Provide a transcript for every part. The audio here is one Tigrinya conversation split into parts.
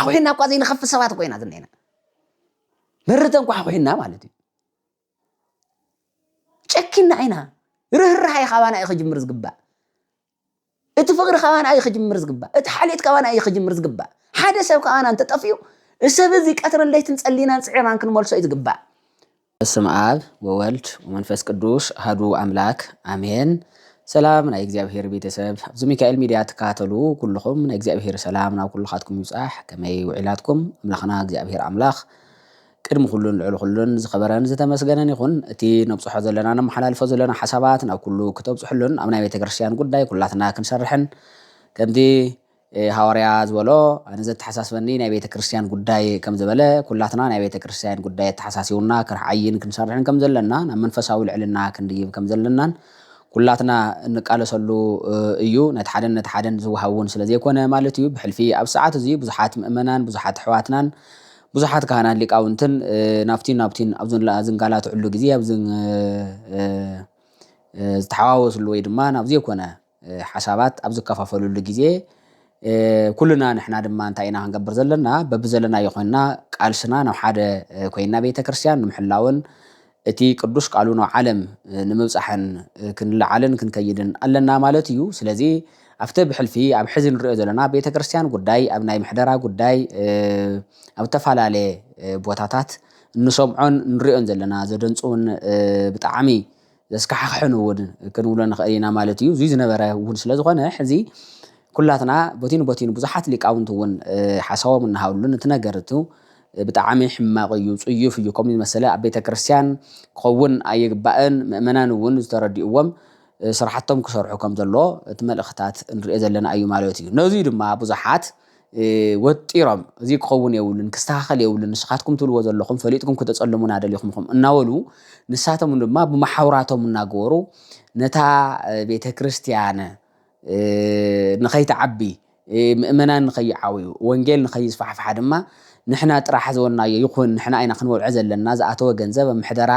ኳሕኩሒና እኳ ዘይንኸፍእ ሰባት እኮ ኢና ዝኒኤና። መርተን ኳሕኩሒና ማለት እዩ። ጨኪና ኢና። ርህራሄ ካባና እዩ ክጅምር ዝግባእ። እቲ ፍቕሪ ካባና እዩ ክጅምር ዝግባእ። እቲ ሓልዮት ካባና እዩ ክጅምር ዝግባእ። ሓደ ሰብ ካባና እንተጠፊኡ፣ እዚ ሰብ እዚ ቀትርን ለይትን ጸሊናን ጽዒርናን ክንመልሶ እዩ ዝግባእ። በስመ ኣብ ወወልድ ወመንፈስ ቅዱስ ኣሐዱ ኣምላክ ኣሜን። ሰላም ናይ እግዚኣብሔር ቤተሰብ፣ ኣብዚ ሚካኤል ሚድያ ትከታተሉ ኩልኹም ናይ እግዚኣብሔር ሰላም ናብ ኩልኻትኩም ይብጻሕ። ከመይ ውዒላትኩም? ኣምላኽና እግዚኣብሔር ኣምላኽ ቅድሚ ኩሉን ልዕሊ ኩሉን ዝኸበረን ዝተመስገነን ይኹን። እቲ ነብጽሖ ዘለና፣ ነመሓላልፎ ዘለና ሓሳባት ናብ ኩሉ ክተብጽሑሉን ኣብ ናይ ቤተክርስትያን ጉዳይ ኩላትና ክንሰርሕን፣ ከምቲ፣ እ፣ ሃዋርያ ዝበሎ፣ ኣነ ዘተሓሳስበኒ ናይ ቤተክርስትያን ጉዳይ ከም ዝበለ፣ ኩላትና ናይ ቤተክርስትያን ጉዳይ ኣተሓሳሲቡና ክንዓይን ክንሰርሕን ከም ዘለና፣ ናብ መንፈሳዊ ልዕልና ክንድይብ ከም ዘለናን ኩላትና እንቃለሰሉ፣ እ፣ እዩ። ነቲ ሓደን ነቲ ሓደን ዝወሃብ እውን ስለ ዘይኮነ ማለት እዩ። ብሕልፊ ኣብ ሰዓት እዚ ብዙሓት ምእመናን፣ ብዙሓት ኣሕዋትናን፣ ብዙሓት ካህናት ሊቃውንትን፣ እ፣ ናብቲን ናብቲን ኣብ ዝንላ-፣ ዝንጋላትዕሉ ግዜ፣ ኣብ ዝን-፣ እ፣ እ፣ ዝተሓዋወስሉ ወይ ድማ ናብ ዘይኮነ፣ እ፣ ሓሳባት ኣብ ዝከፋፈልሉ ግዜ፣ እ፣ ኩልና ንሕና ድማ እንታይ ኢና ክንገብር ዘለና? በብዘለናዮ ኮይንና ቃልስና ናብ ሓደ፣ እ፣ ኮይንና ቤተክርስትያን ንምሕላውን እቲ ቅዱስ ቃሉ ናብ ዓለም፣ እ፣ ንምብጻሕን፣ እ፣ ክንለዓልን ክንከይድን ኣለና ማለት እዩ። ስለዚ ኣብቲ ብሕልፊ ኣብ ሕዚ ንሪኦ ዘለና ቤተክርስትያን ጉዳይ፣ ኣብ ናይ ምሕደራ ጉዳይ፣ እ፣ ኣብ ዝተፈላለየ፣ እ፣ ቦታታት እንሰምዖን ንሪኦን ዘለና ዘደንጽውን፣ እ፣ ብጣዕሚ ዘስካሕክሕን እውን ክንብሎ ንኽእል ኢና ማለት እዩ። እዙይ ዝነበረ እውን ስለ ዝኾነ፣ ሕዚ ኩላትና ቦቲን ቦቲን ብዙሓት ሊቃውንቲ እውን፣ እ፣ ሓሳቦም እናሃብሉን፣ እቲ ነገር እቱ ብጣዕሚ ሕማቕ እዩ፣ ጽዩፍ እዩ፣ ከምኡ ዝመሰለ ኣብ ቤተ ክርስቲያን ክኸውን ኣይግባእን፣ ምእመናን እውን ዝተረድእዎም፣ እ፣ ስራሕቶም ክሰርሑ ከም ዘሎ እቲ መልእኽታት ንሪኦ ዘለና እዩ ማለት እዩ። ነዙይ ድማ ብዙሓት፣ እ፣ ወጢሮም፣ "እዚ ክኸውን የብሉን፣ ክስተኻኸል የብሉን፣ ንስኻትኩም ትብልዎ ዘለኹም ፈሊጥኩም ክተጸልሙና ደሊኹም ኢኹም" እናበሉ፣ ንሳቶም ድማ ብመሓውራቶም እናገበሩ ነታ፣ እ፣ ቤተ ክርስቲያን፣ እ፣ ንኸይትዓቢ፣ እ፣ ምእመናን ንኸይዓብዩ፣ ወንጌል ንኸይስፋሕፍሓ ድማ ንሕና ጥራሕ ዝበልናዮ ይኹን፣ ንሕና ኢና ክንበልዖ ዘለና፣ ዝኣተወ ገንዘብ ኣብ ምሕደራ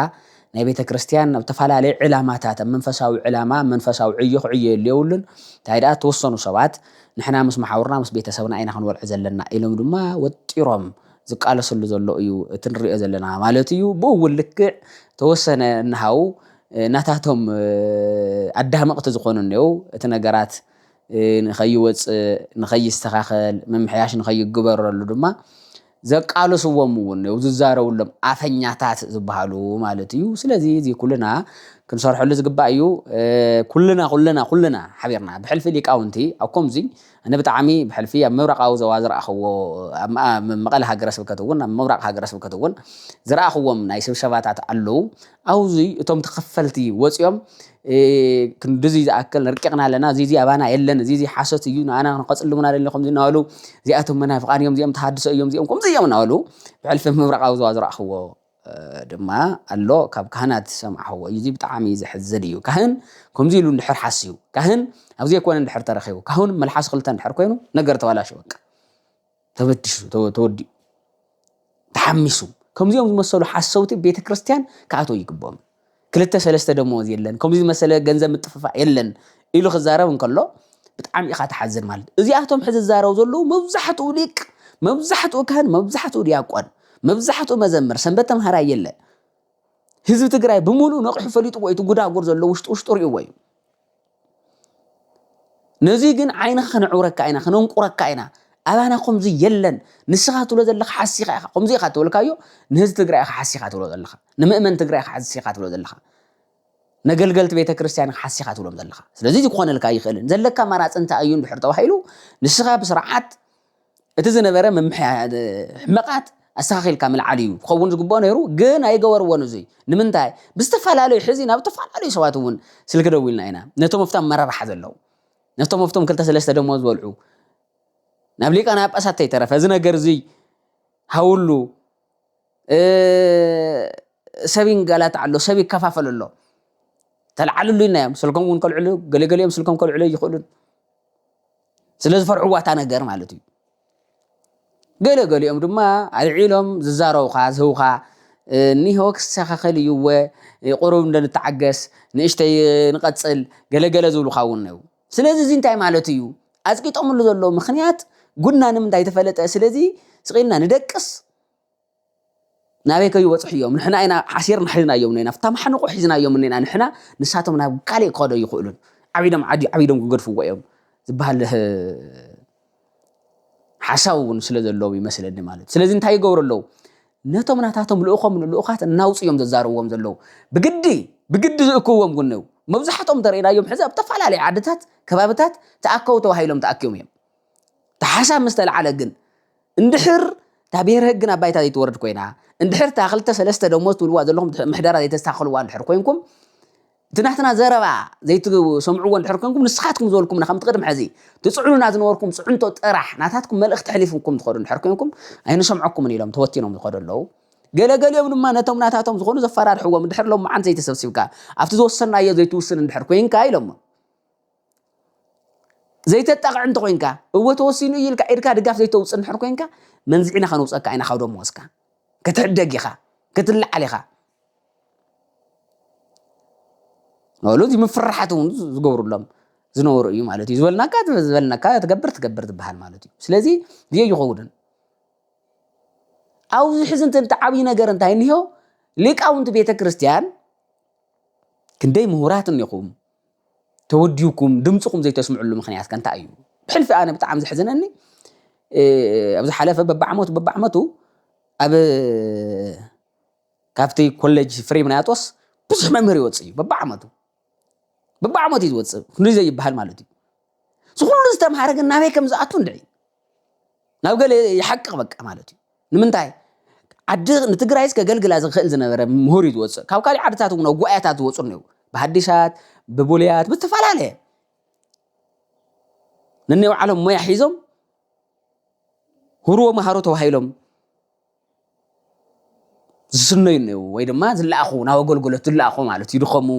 ናይ ቤተ ክርስቲያን፣ ኣብ ተፈላለየ ዕላማታት፣ ኣብ መንፈሳዊ ዕላማ፣ መንፈሳዊ ዕዮ ክዕየሉ የብሉን። እንታይ ደኣ፣ ተወሰኑ ሰባት ንሕና ምስ መሓውርና፣ ምስ ቤተሰብና ኢና ክንበልዖ ዘለና ኢሎም ድማ ወጢሮም ዝቃለሰሉ ዘሎ እዩ እቲ ንሪኦ ዘለና ማለት እዩ። ብኡ እውን ልክዕ ተወሰነ እናሃው፣ እ፣ ናታቶም፣ እ፣ ኣዳመቕቲ ዝኾኑ እኔው፣ እቲ ነገራት፣ እ፣ ንኸይወፅእ፣ ንኸይስተኻኸል፣ ምምሕያሽ ንኸይግበረሉ ድማ ዘቃልስዎም እውን እኔው፣ ዝዛረቡሎም ኣፈኛታት ዝበሃሉ ማለት እዩ። ስለዚ እዚ ኩልና ክንሰርሐሉ ዝግባእ እዩ። እ፣ ኩልና፣ ኩልና፣ ኩልና ሓቢርና ብሕልፊ ሊቃውንቲ ኣብ ከምዚ፣ ኣነ ብጣዕሚ ብሕልፊ ኣብ ምብራቓዊ ዞባ ዝረኣኽዎ፣ ኣብ መ-፣ ኣብ መቐለ ሃገረ ስብከት እውን፣ ኣብ ምብራቕ ሃገረ ስብከት እውን ዝረኣኽዎም ናይ ስብሰባታት ኣለዉ። ኣብዚ እቶም ተኸፈልቲ ወፂኦም፣ እ፣ ክንድዚ ዝኣክል ረቂቕና ኣለና፣ እዚ፣ እዚ ኣባና የለን፣ እዚ፣ እዚ ሓሶት እዩ፣ ንኣና ንኸፅልሙና ደሊ፣ ከምዚ እናበሉ፣ እዚኣቶም መናፍቓን እዮም፣ እዚኦም ተሃድሶ እዮም፣ እዚኦም ከምዚ እዮም እናበሉ ብሕልፊ ምብራቓዊ ዞባ ዝረኣኽዎ፣ እ፣ ድማ ኣሎ። ካብ ካህናት ዝሰማዕኽዎ እዩ። እዚ ብጣዕሚ ዘሕዝን እዩ። ካህን ከምዚ ኢሉ እንድሕር ሓስዩ፣ ካህን ኣብ ዘይኮነ እንድሕር ተረኺቡ፣ ካህን መልሓስ ክልተ እንድሕር ኮይኑ፣ ነገር ተባላሸወ፣ በቃ። ተበዲሱ፣ ተወ-፣ ተወዲኡ፣ ተሓሚሱ። ከምዚኦም ዝመሰሉ ሓሰውቲ ቤተ ክርስቲያን ክኣተው ይግብኦም። ክልተ ሰለስተ ደመወዝ የለን፣ ከምዚ ዝመሰለ ገንዘብ ምጥፍፋእ የለን ኢሉ ክዛረብ እንከሎ፣ ብጣዕሚ ኢኻ ትሓዝን ማለት። እዚኣቶም ሕዚ ዝዛረቡ ዘለዉ መብዛሕትኡ ሊቅ፣ መብዛሕትኡ ካህን፣ መብዛሕትኡ ዲያቆን፣ መብዛሕትኡ መዘምር፣ ሰንበት ተምሃራይ የለ። ህዝቢ ትግራይ ብምሉእ ነቒሑ ፈሊጥዎ እዩ፣ እቲ ጉዳጉር ዘሎ ውሽጡ ውሽጡ ሪእዎ እዩ። ነዚ ግን ዓይንኻ ከነዕውረካ ኢና፣ ከነንቁረካ ኢና። ኣባና ከምዚ የለን። ንስኻ ትብሎ ዘለኻ ሓሲኻ ኢኻ። ከምዚ ኢኻ ትብልካዮ፣ ንህዝቢ ትግራይ ኢኻ ሓሲኻ ትብሎ ዘለኻ። ንምእመን ትግራይ ኢኻ ሓሲኻ ትብሎ ዘለኻ። ነገልገልቲ ቤተ ክርስቲያን ኢኻ ሓሲኻ ትብሎም ዘለኻ። ስለዚ እዚ ክኾነልካ ኣይኽእልን። ዘለካ ኣማራፂ እንታይ እዩ እንድሕር ተባሂሉ፣ ንስኻ ብስርዓት እቲ ዝነበረ ምምሕያ-፣ ሕመቓት ኣስተኻኺልካ ምልዓል እዩ ክኸውን ዝግብኦ ነይሩ፣ ግን ኣይገበርዎን። እዙይ ንምንታይ? ብዝተፈላለዩ፣ ሕዚ ናብ ዝተፈላለዩ ሰባት እውን ስልኪ ደዊልና ኢና። ነቶም ኣብቲ ኣመራርሓ ዘለዉ፣ ነቶም ኣብቶም ክልተ ሰለስተ ደመወዝ ዝበልዑ፣ ናብ ሊቃነ ጳጳሳት ተይተረፈ፣ እዚ ነገር እዙይ ሃውሉ፣ እ፣ ሰብ ይንገላታዕ ኣሎ፣ ሰብ ይከፋፈል ኣሎ። ተልዓልሉ ኢልናዮም። ስልኮም እውን ከልዕሉ፣ ገለገሊኦም ስልኮም ከልዕሉ ኣይኽእሉን። ስለ ዝፈርሕዋ እታ ነገር ማለት እዩ። ገለገሊኦም ድማ ኣልዒሎም ዝዛረቡኻ፣ ዝህቡኻ፣ እ፣ እኒሆ ክስተኻኸል እዩ፣ እወ፣ እ፣ ቁሩብ እንደ ንተዓገስ፣ ንእሽተይ፣ እ፣ ንቐጽል፣ ገለገለ ዝብሉኻ እውን ኣለዉ። ስለዚ እዚ እንታይ ማለት እዩ? ኣጽቂጦምሉ ዘለዉ ምኽንያት ጉድና ንምንታይ ተፈለጠ? ስለዚ ስቕ ኢልና ንደቅስ፣ ናበይ ከይበፅሑ እዮም? ንሕና ኢና ሓሲርና ሒዝናዮም ነና፣ ኣብታ ማሕንቆ ሒዝናዮም ነና። ንሕና ንሳቶም ናብ ካልእ ክኸዶ ይኽእሉን ዓቢዶም ዓዲ ዓቢዶም ክገድፍዎ እዮም ዝበሃል ሓሳብ እውን ስለ ዘለዎም ይመስለኒ ማለት እዩ። ስለዚ እንታይ ይገብሩ ኣለዉ? ነቶም ናታቶም ልኡኾም ልኡኻት እናውፁ እዮም ዘዛርብዎም ዘለዉ። ብግዲ ብግዲ ዝእክብዎም ግን ነው። መብዛሕትኦም እንተረኢናዮም ሕዚ ኣብ ዝተፈላለዩ ዓድታት ከባብታት ተኣከቡ ተባሂሎም ተኣኪቦም እዮም። እቲ ሓሳብ ምስ ተለዓለ ግን እንድሕር እታ ብሄር ህግን ኣብ ባይታ ዘይትወርድ ኮይና፣ እንድሕር እታ ክልተ ሰለስተ ደሞዝ ትብልዋ ዘለኹም ምሕደራ ዘይተስተኻኽልዋ እንድሕር ኮይንኩም፣ እቲ ናትና ዘረባ ዘይትሰምዕዎ እንድሕር ኮይንኩም፣ ንስኻትኩም ዝበልኩምና ከምቲ ቅድሚ ሕዚ ትፅዕኑና ዝነበርኩም ፅዕንቶ ጥራሕ ናታትኩም መልእኽቲ ሕሊፍኩም ትኸዱ እንድሕር ኮይንኩም ኣይንሰምዐኩምን ኢሎም ተወቲኖም ዝኸዱ ኣለዉ። ገለገሊኦም ድማ ነቶም ናታቶም ዝኾኑ ዘፈራርሕዎም እንድሕር ሎም መዓንቲ ዘይተሰብሲብካ ኣብቲ ዝወሰናዮ ዘይትውስን እንድሕር ኮይንካ ኢሎሞ ዘይተጣቕዕ እንተኮይንካ እወ ተወሲኑ እዩ ኢልካ ኢድካ ድጋፍ ዘይተውፅእ እንድሕር ኮይንካ መንዚዕና ከነውፀካ ኢና ካብ ደሞ ወስካ ክትሕደግ ኢኻ ክትለዓል ኢኻ በሉ። እዚ ምፍርሓት እውን ዝገብሩሎም ዝነበሩ እዩ ማለት እዩ። ዝበልናካ ዝበልናካ ትገብር ትገብር ዝበሃል ማለት እዩ። ስለዚ ብየ ይኸውድን ኣብዚ ሕዚ እንተ ዓብዪ ነገር እንታይ እኒሆ ሊቃውንቲ ቤተ ክርስቲያን ክንደይ ምሁራት እኒኹም ተወዲውኩም ድምፅኹም ዘይተስምዕሉ ምክንያት ከ እንታይ እዩ? ብሕልፊ ኣነ ብጣዕሚ ዘሕዝነኒ ኣብ ዝሓለፈ በብዓመቱ በብዓመቱ ኣብ ካብቲ ኮሌጅ ፍሬምናጦስ ብዙሕ መምህር ይወፅእ እዩ በብዓመቱ በብዓመቱ እዩ ዝወፅእ ክንዲ ዘይበሃል ማለት እዩ። ዝኩሉ ዝተምሃረ ግን ናበይ ከም ዝኣቱ እንድዒ ናብ ገለ ይሓቅቕ በቃ ማለት እዩ። ንምንታይ ዓዲ ንትግራይስ ከገልግላ ዝኽእል ዝነበረ ምሁር እዩ ዝወፅእ። ካብ ካልእ ዓድታት እውን ኣጓያታት ዝወፁ እኒው ብሃዲሳት ብቡልያት ብዝተፈላለየ ነናይ ባዕሎም ሞያ ሒዞም ሁርዎ መሃሮ ተባሂሎም ዝስነዩ እኒው ወይ ድማ ዝለኣኹ ናብ ኣገልግሎት ዝለኣኹ ማለት ይድኸሙ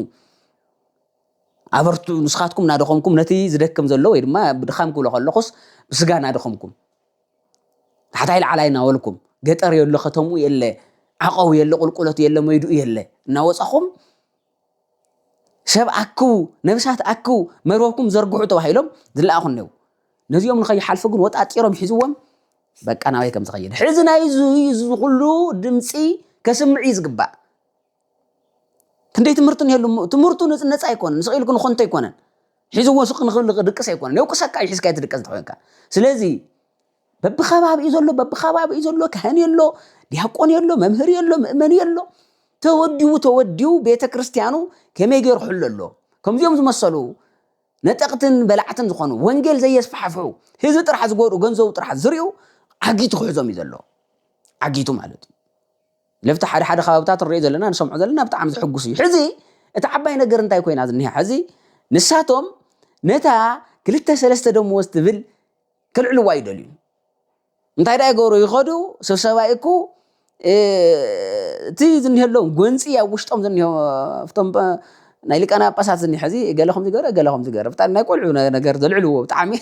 ኣበርቱ ንስኻትኩም እናደኸምኩም ነቲ ዝደክም ዘሎ ወይ ድማ ብድኻም ክብሎ ከለኹስ ብስጋ እናደኸምኩም ታሕታይ ላዕላይ እናበልኩም ገጠር የሎ ከተምኡ የለ ዓቐው የለ ቁልቁለት የለ መይድኡ የለ እናወፃኹም ሰብ ኣክቡ ነብሳት ኣክቡ መርበብኩም ዘርግሑ ተባሂሎም ዝለኣኹ እኒው ነዚኦም ንኸይሓልፉ ግን ወጣጢሮም ሒዝዎም በቃ ናበይ ከም ዝኸይድ ሕዚ ናይ እዚ ኩሉ ድምፂ ከስምዕ እዩ ዝግባእ ክንደይ ትምህርቲ ንህሉ ትምህርቱ ነፃ ኣይኮነን ስቕ ኢልኩ ንኾንቶ ኣይኮነን ሒዝዎ ስቕ ንኽብል ድቅስ ኣይኮነን የውቅሰካ እዩ ሒዝካ ትድቀስ እንተኮይንካ ስለዚ በብኸባቢኡ ዘሎ በብኸባቢኡ ዘሎ ካህን የሎ ዲያቆን የሎ መምህር የሎ ምእመን የሎ ተወዲቡ ተወዲቡ ቤተ ክርስቲያኑ ከመይ ገይሩ ክሕሎ ኣሎ ከምዚኦም ዝመሰሉ ነጠቕትን በላዕትን ዝኾኑ ወንጌል ዘየስፋሕፍሑ ህዝቢ ጥራሕ ዝጎድኡ ገንዘቡ ጥራሕ ዝሪኡ ዓጊቱ ክሕዞም እዩ ዘሎ ዓጊቱ ማለት እዩ ለብቲ ሓደ ሓደ ከባብታት ንሪኦ ዘለና ንሰምዖ ዘለና ብጣዕሚ ዘሕጉስ እዩ ሕዚ እቲ ዓባይ ነገር እንታይ ኮይና ዝኒሃ ሕዚ ንሳቶም ነታ ክልተ ሰለስተ ደመወዝ ትብል ከልዕልዋ ይደልዩ እንታይ ደኣ ይገብሩ ይኸዱ ስብሰባ እኩ እቲ ዝኒሀሎም ጎንፂ ኣብ ውሽጦም ዝኒሆ ፍቶም ናይ ሊቃነ ጳጳሳት ዝኒሐ እዚ ገለ ከም ዝገረ ገለ ከም ዝገረ ብጣዕሚ ናይ ቆልዑ ነገር ዘልዕልዎ ብጣዕሚ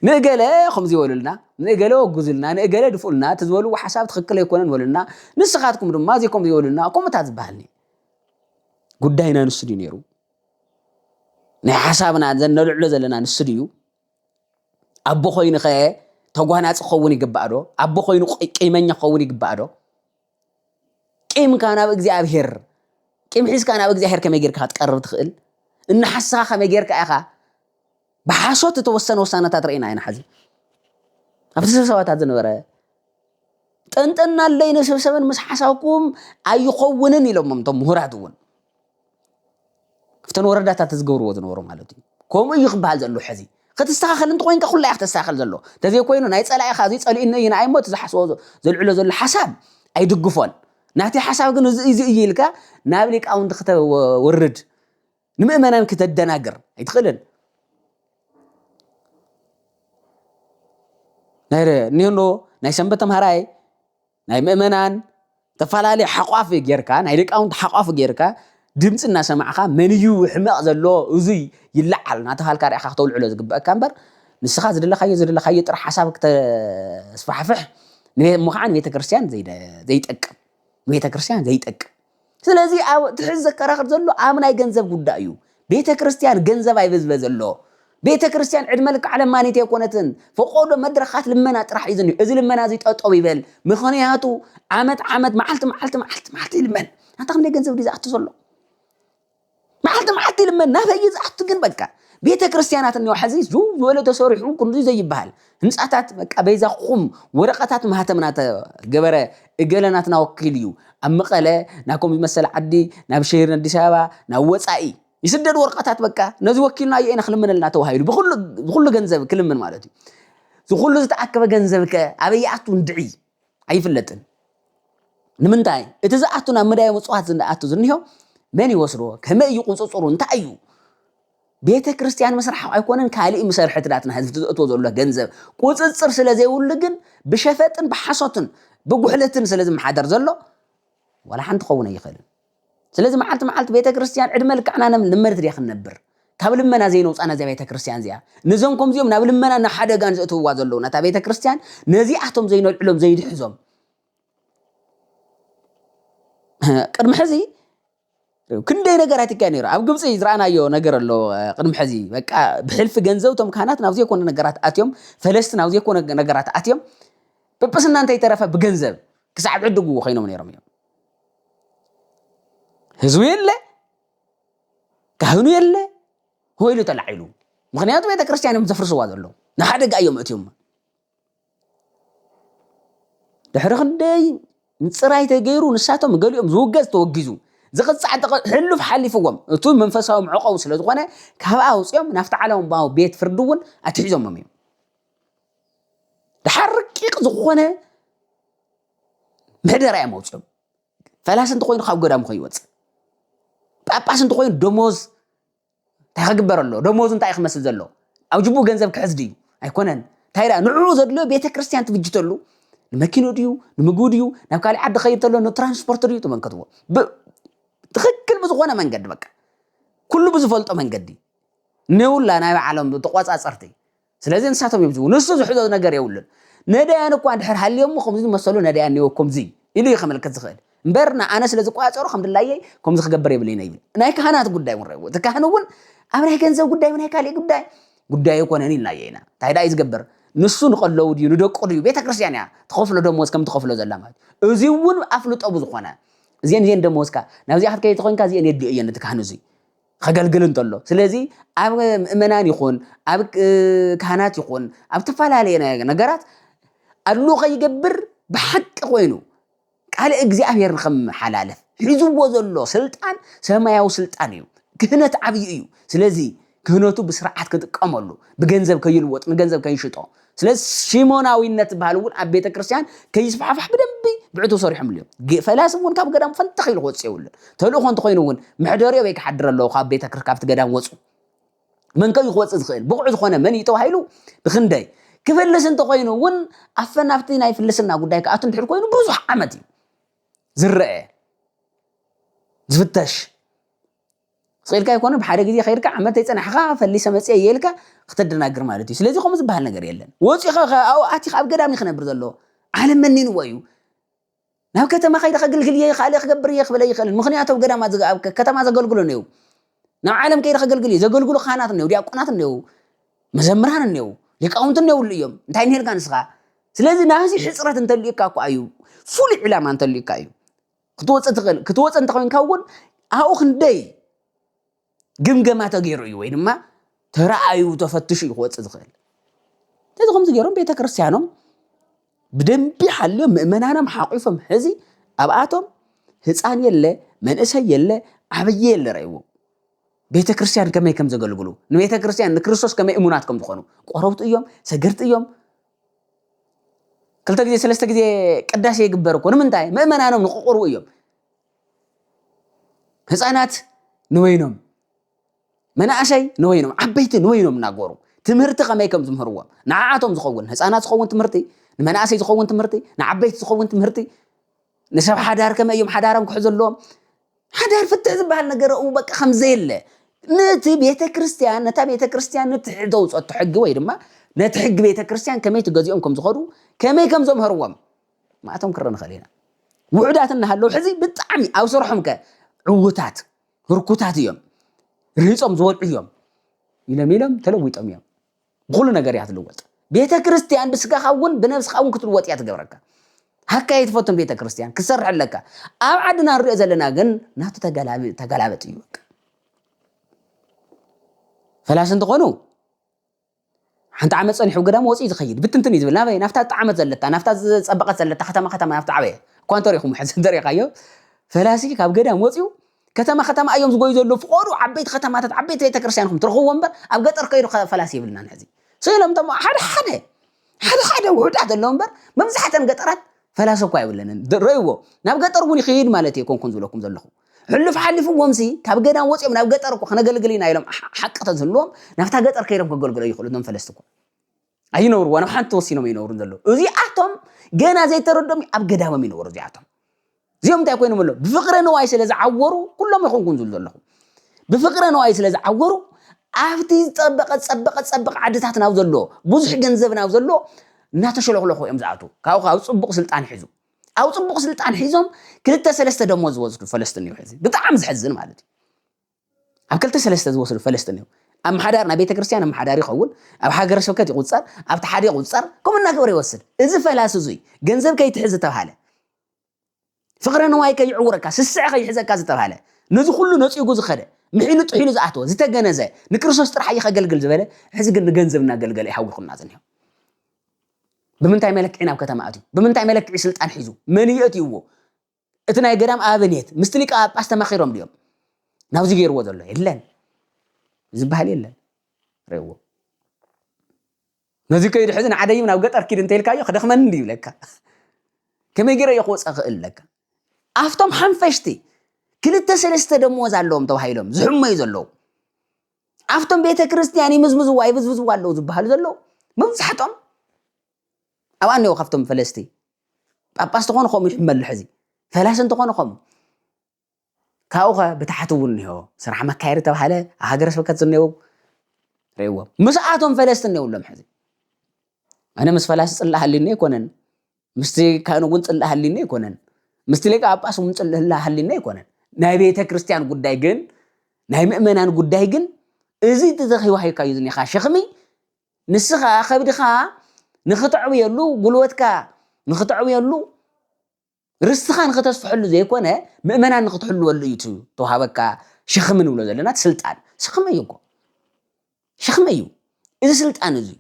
ንእገለ ከምዚ ይበሉልና ንእገለ ወጉዙልና ንእገለ ድፍኡልና እቲ ዝበልዎ ሓሳብ ትኽክል ኣይኮነን በሉልና ንስኻትኩም ድማ እዚ ከምዚ ይበሉልና ከምኡታት ዝበሃል ጉዳይና ንሱ ድዩ ነይሩ ናይ ሓሳብና ዘነልዕሎ ዘለና ንሱ ድዩ ኣቦ ኮይኑ ከ ተጓናፂ ክኸውን ይግባእ ዶ ኣቦ ኮይኑ ቂመኛ ክኸውን ይግባእ ዶ ቂምካ ናብ እግዚኣብሄር ቂም ሒዝካ ናብ እግዚኣብሄር ከመይ ጌርካ ክትቀርብ ትኽእል እናሓስኻ ከመይ ጌርካ ኢኻ ብሓሶት እተወሰነ ውሳነታት ርኢና ኢና ሓዚ ኣብቲ ስብሰባታት ዝነበረ ጠንጠናለይ ንስብሰበን ምስ ሓሳብኩም ኣይኸውንን ኢሎሞም እቶም ምሁራት እውን ኣብተን ወረዳታት ዝገብርዎ ዝነበሩ ማለት እዩ ከምኡ እዩ ክበሃል ዘሎ ሕዚ ክትስተኻኸል እንተኮይንካ ኩላ እያ ክተስተኻኸል ዘሎ ተዘይኮይኑ ናይ ፀላኢኻ እዚ ፀሊእኒ እዩ ንኣይ ሞ እቲ ዝሓስቦ ዘልዕሎ ዘሎ ሓሳብ ኣይድግፎን ናተይ ሓሳብ ግን እዚ እዚ እዩ ኢልካ ናብ ሊቃውንቲ ክተወርድ ንምእመናን ክተደናግር ኣይትኽእልን ናይ እኒሆ ናይ ሰንበት ተምሃራይ ናይ ምእመናን ተፈላለየ ሓቋፊ ጌርካ ናይ ሊቃውንቲ ሓቋፊ ጌርካ ድምፂ እናሰማዕካ መን እዩ ሕመቕ ዘሎ እዙይ ይለዓል እናተባሃልካ ርኢኻ ክተውልዕሎ ዝግበአካ እምበር ንስኻ ዝደለኻዮ ዝደለኻዮ ጥራሕ ሓሳብ ክተስፋሕፍሕ እሞ ከዓ ንቤተ ክርስቲያን ዘይጠቅም ንቤተ ክርስቲያን ዘይጠቅም ስለዚ እቲ ሕዚ ዘከራኽር ዘሎ ኣብ ናይ ገንዘብ ጉዳይ እዩ ቤተ ክርስቲያን ገንዘብ ኣይበዝበ ዘሎ ቤተ ክርስቲያን ዕድመ ልክዓ ለማኒት ኣይኮነትን። ፈቆዶ መድረኻት ልመና ጥራሕ እዩ ዝኒሁ። እዚ ልመና እዚ ጠጠው ይበል። ምኽንያቱ ዓመት ዓመት፣ መዓልቲ መዓልቲ፣ መዓልቲ መዓልቲ ይልመን። ኣንታ ክንደይ ገንዘብ ድዩ ዝኣቱ ዘሎ? መዓልቲ መዓልቲ ይልመን። ናበይ እዩ ዝኣቱ ግን? በቃ ቤተ ክርስቲያናት እኒኦ፣ ሕዚ ዙ ዝበለ ተሰሪሑ ክንዱ ዘይበሃል ህንፃታት፣ በቃ በይዛኹም ወረቐታት ማህተም ናተገበረ፣ እገለ ናትና ወኪል እዩ፣ ኣብ መቐለ ናብ ከምዚ መሰል ዓዲ፣ ናብ ሸይር ኣዲስ ኣበባ፣ ናብ ወፃኢ ይስደድ ወረቐታት። በቃ ነዚ ወኪልና እየ ኢና ክልምነልና ተባሂሉ፣ ብኩሉ ብኩሉ ገንዘብ ክልምን ማለት እዩ። እዚ ኩሉ ዝተኣከበ ገንዘብ ከ ኣበይ ይኣቱ? እንድዒ ኣይፍለጥን። ንምንታይ? እቲ ዝኣቱ ናብ መዳይ ምጽዋት ዝኣቱ ዝኒሆ መን ይወስዶ? ከመይ እዩ ቁጽጽሩ? እንታይ እዩ? ቤተ ክርስቲያን ምስራሕ ኣይኮነን፣ ካልእ ምሰርሐት ናትና ህዝቢ ዘእትዎ ዘሎ ገንዘብ ቁጽጽር ስለ ዘይብሉ ግን ብሸፈጥን ብሓሶትን ብጉሕለትን ስለ ዝመሓደር ዘሎ ዋላ ሓንቲ ክኸውን ኣይኽእልን። ስለዚ መዓልቲ መዓልቲ ቤተ ክርስቲያን ዕድመ ልክዕና ነም ልመድት ድያ ክንነብር? ካብ ልመና ዘይነውፃና እዚኣ ቤተ ክርስቲያን እዚኣ፣ ነዞም ከምዚኦም ናብ ልመና ናብ ሓደጋን ዘእትውዋ ዘለዉ ነታ ቤተ ክርስቲያን፣ ነዚኣቶም ዘይነልዕሎም ዘይድሕዞም። ቅድሚ ሕዚ ክንደይ ነገራት ይካየድ ነይሩ። ኣብ ግብፂ ዝረኣናዮ ነገር ኣሎ። ቅድሚ ሕዚ በቃ ብሕልፊ ገንዘብ እቶም ካህናት ናብ ዘይኮነ ነገራት ኣትዮም፣ ፈለስቲ ናብ ዘይኮነ ነገራት ኣትዮም፣ ጵጵስና እንተይተረፈ ብገንዘብ ክሳዕ ዕድግዎ ኮይኖም ነይሮም እዮም። ህዝቡ የለ፣ ካህኑ የለ፣ ሆይሉ ተላዒሉ። ምኽንያቱ ቤተ ክርስቲያን እዮም ዘፍርስዋ ዘለዉ። ንሓደጋ እዮም እትዮም። ድሕሪ ክንደይ ምፅራይ ተገይሩ ንሳቶም ገሊኦም ዝውገዝ ተወጊዙ፣ ዝቕፃዕ ተቐ-፣ ሕሉፍ ሓሊፍዎም። እቱ መንፈሳዊ መዕቆቡ ስለ ዝኾነ ካብ ኣውፅኦም ናብቲ ዓለማዊ ቤት ፍርዲ እውን ኣትሒዞሞም እዮም። ድሓር ረቂቕ ዝኾነ ምሕደራ እዮም ኣውፅኦም። ፈላሲ እንተኾይኑ ካብ ገዳሙ ከይወፅእ፣ ጳጳስ እንተኾይኑ ደሞዝ እንታይ ክግበር ኣሎ? ደሞዙ እንታይ እዩ ክመስል ዘሎ? ኣብ ጅቡኡ ገንዘብ ክሕዝ ድዩ? ኣይኮነን። እንታይ ደኣ ንዕኡ ዘድልዮ ቤተ ክርስቲያን ትብጅተሉ፣ ንመኪኑ ድዩ፣ ንምግቡ ድዩ፣ ናብ ካልእ ዓዲ ኸይድ ተሎ ንትራንስፖርት ድዩ? ተመልከትዎ። ብ-፣ ትኽክል ብዝኾነ መንገዲ በቃ ኩሉ ብዝፈልጦ መንገዲ ነውላ ናይ ባዕሎም ተቋጻጸርቲ። ስለዚ ንሳቶም እዮም ዝብሉ። ንሱ ዝሕዞ ነገር የብሉን። ነዳያን እኳ እንድሕር ሃልዮሞ ከምዚ ዝመሰሉ ነዳያን እኒኦ ከምዚ ኢሉ እዩ ከመልክት ዝኽእል። እምበር ንኣነ ስለ ዝቋጸሩ ከም ድላየይ ከምዚ ክገብር የብለይን ይብል። ናይ ካህናት ጉዳይ እውን ረእይዎ። እቲ ካህን እውን ኣብ ናይ ገንዘብ ጉዳይ፣ ናይ ካልእ ጉዳይ፣ ጉዳይ ኣይኮነን ኢልናዮ ኢና። እንታይ ደኣ እዩ ዝገብር? ንሱ ንቐለቡ ድዩ፣ ንደቁ ድዩ? ቤተ ክርስቲያን እያ ትኸፍሎ ደሞዝ ከም ትኸፍሎ ዘላ ማለት እዩ። እዚ እውን ኣፍልጦ ብዝኾነ እዚአን እዚአን ደሞዝካ ናብዚኣ ክትከይድ ተኾይንካ እዚአን የድልዮ እየን ነቲ ካህን እዙይ ከገልግል እንተሎ። ስለዚ ኣብ ምእመናን ይኹን ኣብ ክ-፣ ካህናት ይኹን ኣብ ዝተፈላለየ ነ-፣ ነገራት ኣድልዎ ከይገብር ብሓቂ ኮይኑ ቃል እግዚኣብሔር ንኸመሓላልፍ ሒዝዎ ዘሎ ስልጣን ሰማያዊ ስልጣን እዩ። ክህነት ዓብዪ እዩ። ስለዚ ክህነቱ ብስርዓት ክጥቀመሉ፣ ብገንዘብ ከይልወጥ፣ ንገንዘብ ከይሽጦ። ስለዚ ሽሞናዊነት ዝበሃል እውን ኣብ ቤተ ክርስቲያን ከይስፋሕፋሕ ብደንቢ ብዕቱ ሰሪሖምሉ እዮም። ጌ-፣ ፈላሲ እውን ካብ ገዳም ፈንተኽ ኢሉ ክወፅእ የብሉን። ተልእኾ እንተኾይኑ እውን መሕደሪኦ ወይ ክሓድር ኣለዎ ካብ ቤተ ክር-፣ ካብቲ ገዳም ወፁ። መን ከ እዩ ክወፅእ ዝኽእል? ብቑዕ ዝኾነ መን እዩ ተባሂሉ ብኽንደይ? ክፍልስ እንተኾይኑ እውን ኣፈን ኣብቲ ናይ ፍልስና ጉዳይ ክኣቱ እንድሕር ኮይኑ ብዙሕ ዓመት እዩ ዝረአ፣ ዝፍተሽ። ስቕ ኢልካ ኣይኮነ፣ ብሓደ ግዜ ከይድካ ዓመት ተይጸናሕካ ፈሊሰ መጽየ እየ ኢልካ ክትደናግር ማለት እዩ። ስለዚ ከምኡ ዝበሃል ነገር የለን። ወጺኻ ከ-፣ ኣብኡ ኣቲኻ ኣብ ገዳም እዩ ክነብር ዘለዎ። ዓለም መኒንዎ እዩ። ናብ ከተማ ከይደ ከግልግል እየ፣ ካልእ ክገብር እየ ክብል ኣይኽእልን። ምኽንያቱ ኣብ ገዳማት ዝገ-፣ ኣብ ከ-፣ ከተማ ዘገልግሎ እኒአው። ናብ ዓለም ከይደ ከገልግል እየ። ዘገልግሉ ካህናት እኒአው፣ ዲያቆናት እኒአው፣ መዘምራን እኒአው፣ ሊቃውንቲ እኒአውሉ እዮም። እንታይ እንሄልካ ንስኻ? ስለዚ ናዚ ሕጽረት እንተልዩካ እኮ እዩ፣ ፍሉይ ዕላማ እንተልዩካ እዩ ክትወጽእ ትኽእል። ክትወጽእ እንተኾይንካ እውን ኣብኡ ክንደይ ግምገማ ተገይሩ እዩ ወይ ድማ ተረኣዩ ተፈትሹ እዩ ክወጽእ ዝኽእል። ስለዚ ከምዚ ገይሮም ቤተ ክርስቲያኖም ብደንቢ ሓልዮም ምእመናኖም ሓቂፎም ሕዚ ኣብኣቶም ህፃን የለ፣ መንእሰይ የለ፣ ዓብዪ የለ ረእይዎ። ቤተ ክርስቲያን ከመይ ከም ዘገልግሉ፣ ንቤተ ክርስቲያን ንክርስቶስ ከመይ እሙናት ከም ዝኾኑ፣ ቆረብቲ እዮም፣ ሰገርቲ እዮም። ክልተ ግዜ ሰለስተ ግዜ ቅዳሴ ይግበር እኮ። ንምንታይ? ምእመናኖም ንክቑርቡ እዮም። ህፃናት ንወይኖም፣ መናእሰይ ንወይኖም፣ ዓበይቲ ንወይኖም እናገሩ ትምህርቲ ከመይ ከም ዝምህርዎም፣ ንዓኣቶም ዝኸውን፣ ህፃናት ዝኸውን ትምህርቲ፣ ንመናእሰይ ዝኸውን ትምህርቲ፣ ንዓበይቲ ዝኸውን ትምህርቲ፣ ንሰብ ሓዳር ከመይ እዮም ሓዳሮም ክሕዙ ኣለዎም። ሓዳር ፍትሕ ዝበሃል ነገር ኣብኡ በቃ ከም ዘየለ፣ ነቲ ቤተ ክርስቲያን፣ ነታ ቤተ ክርስቲያን ነቲ ሕጊ ተውፀቶ ሕጊ ወይ ድማ ነቲ ሕጊ ቤተ ክርስቲያን ከመይ ትገዚኦም ከም ዝኸዱ፣ ከመይ ከም ዘምህርዎም ማእቶም ክረ ንኽእል ኢና። ውሑዳት እናሃለዉ ሕዚ ብጣዕሚ ኣብ ስርሖም ከ ዕዉታት፣ ህርኩታት እዮም። ርሂጾም ዝበልዑ እዮም። ኢሎም ኢሎም ተለዊጦም እዮም። ብኩሉ ነገር እያ ትልወጥ። ቤተ ክርስቲያን ብስጋኻ እውን ብነብስኻ እውን ክትልወጥ እያ ትገብረካ። ሃካ እየ ትፈቱን ቤተ ክርስቲያን ክትሰርሕ ኣለካ። ኣብ ዓድና ንሪኦ ዘለና ግን ናቱ ተገላቢ- ተገላበጥ እዩ። በቃ ፈላሲ እንትኾኑ ሓንቲ ዓመት ጸኒሑ ገዳም ወፂኡ ዝኸይድ ብትንትን እዩ ዝብል። ናበይ? ናብታ ጣዓመት ዘለታ፣ ናብታ ዝጸበቐት ዘለታ ከተማ ከተማ ናብታ ዓበየ እኳ እንተሪኹም ሕዚ እንተሪኻዮ ፈላሲ ካብ ገዳም ወፂኡ ከተማ ከተማ እዮም ዝጎዩ ዘለዉ። ፍቆዱ ዓበይቲ ከተማታት ዓበይቲ ቤተክርስትያን ኢኹም ትረኽብዎ እምበር ኣብ ገጠር ከይዱ ከ- ፈላሲ የብልናን። ሕዚ ስኢሎም ተሞ ሓደ ሓደ ሓደ ሓደ ውሑዳት ኣለዉ እምበር መብዛሕተን ገጠራት ፈላሲ እኳ የብለንን። ድ- ረእይዎ ናብ ገጠር እውን ይኸይድ ማለት እየ ኮንኩን ዝብለኩም ዘለኹ። ሕሉፍ ሓሊፍዎምሲ ካብ ገዳም ወፂኦም ናብ ገጠር እኮ ክነገልግል ኢና ኢሎም ሓ- ሓቂ ተዝህልዎም ናብታ ገጠር ከይዶም ከገልግሎ ይኽእሉ እቶም ፈለስቲ እኮ ኣይነብርዎ ናብ ሓንቲ ወሲኖም ኣይነብሩን ዘለዉ። እዚኣቶም ገና ዘይተረዶም ኣብ ገዳሞም ይነብሩ። እዚኣቶም እዚኦም እንታይ ኮይኖም ኣለዉ? ብፍቅረ ንዋይ ስለ ዝዓወሩ ኩሎም ኣይኮንኩን ዝብሉ ዘለኹ ብፍቅረ ንዋይ ስለ ዝዓወሩ ኣብቲ ዝጠበቀ ጸበቀ ጸበቀ ዓድታት ናብ ዘሎ ብዙሕ ገንዘብ ናብ ዘሎ እናተሸለኽለኹ እዮም ዝኣትዉ። ካብኡ ካብ ጽቡቕ ስልጣን ሒዙ ኣብ ጽቡቕ ስልጣን ሒዞም ክልተ ሰለስተ ደሞዝ ዝወስዱ ፈለስቲ እኒኦ። ሕዚ ብጣዕሚ ዝሕዝን ማለት እዩ። ኣብ ክልተ ሰለስተ ዝወስዱ ፈለስቲ እኒኦ። ኣመሓዳሪ ናይ ቤተ ክርስቲያን ኣመሓዳሪ ይኸውን፣ ኣብ ሃገረ ስብከት ይቁጸር፣ ኣብቲ ሓደ ይቁጸር፣ ከምኡ እናገበረ ይወስድ። እዚ ፈላሲ እዙይ ገንዘብ ከይትሕዝ ዝተባሃለ ፍቕረ ንዋይ ከይዕውረካ ስስዐ ከይሕዘካ ዝተባሃለ ነዚ ኩሉ ነፂጉ ዝኸደ ምሒኑ ጥሒኑ ዝኣተወ ዝተገነዘ ንክርስቶስ ጥራሕ እዩ ከገልግል ዝበለ ሕዚ ግን ንገንዘብ እናገልገለ ይሃውኹና ዝኒሆ። ብምንታይ መለክዒ ናብ ከተማ ኣትዩ? ብምንታይ መለክዒ ስልጣን ሒዙ? መን እዩ ኣትይዎ? እቲ ናይ ገዳም ኣብኔት ምስቲ ሊቀ ጳጳስ ተማኺሮም ድዮም ናብዚ ገይርዎ ዘሎ? የለን ዝበሃል የለን። ርእዎ ነዚ ከይዱ ሕዚ ንዓደይም ናብ ገጠር ኪድ እንተኢልካዮ ክደኽመኒ እንዲ ይብለካ። ከመይ ገይረ እየ ክወፀ ክእል ለካ ኣብቶም ሓንፈሽቲ ክልተ ሰለስተ ደሞዝ ኣለዎም ተባሂሎም ዝሕመዩ ዘለዉ ኣብቶም ቤተ ክርስቲያን ይምዝምዝዋ ይብዝብዝዋ ኣለዉ ዝበሃሉ ዘለዉ መብዛሕቶም ኣብኣ እኒኦ ካብቶም ፈለስቲ ጳጳስ ተኾኑ ከምኡ ይሕመሉ ሕዚ ፈላሲ እንተኾኑ ከምኡ ካብኡ ኸ ብታሕቲ እውን እኒኦ ስራሕ መካየሪ ተባሃለ ሃገረ ስብከት ዝኒው ርእዎ ምስኣቶም ፈለስቲ እኒውሎም ሕዚ ኣነ ምስ ፈላሲ ፅላእ ሃሊኒ ኣይኮነን ምስቲ ካህን እውን ፅላእ ሃሊኒ ኣይኮነን ምስቲ ሊቀ ጳጳስ እውን ፅላእ ሃሊኒ ኣይኮነን ናይ ቤተ ክርስቲያን ጉዳይ ግን ናይ ምእመናን ጉዳይ ግን እዚ ተዘኺዋሂካ እዩ ዝኒኻ ሸኽሚ ንስኻ ከብድኻ ንኽተዕብየሉ ጉልበትካ ንኽተዕብየሉ ርስትኻ ንኽተስፍሐሉ ዘይኮነ ምእመናን ንኽትሕልወሉ እዩ ተዋሃበካ ሸኽሚ ንብሎ ዘለና ስልጣን ሸኽሚ እዩ እኮ ሸኽሚ እዩ እዚ ስልጣን እዚ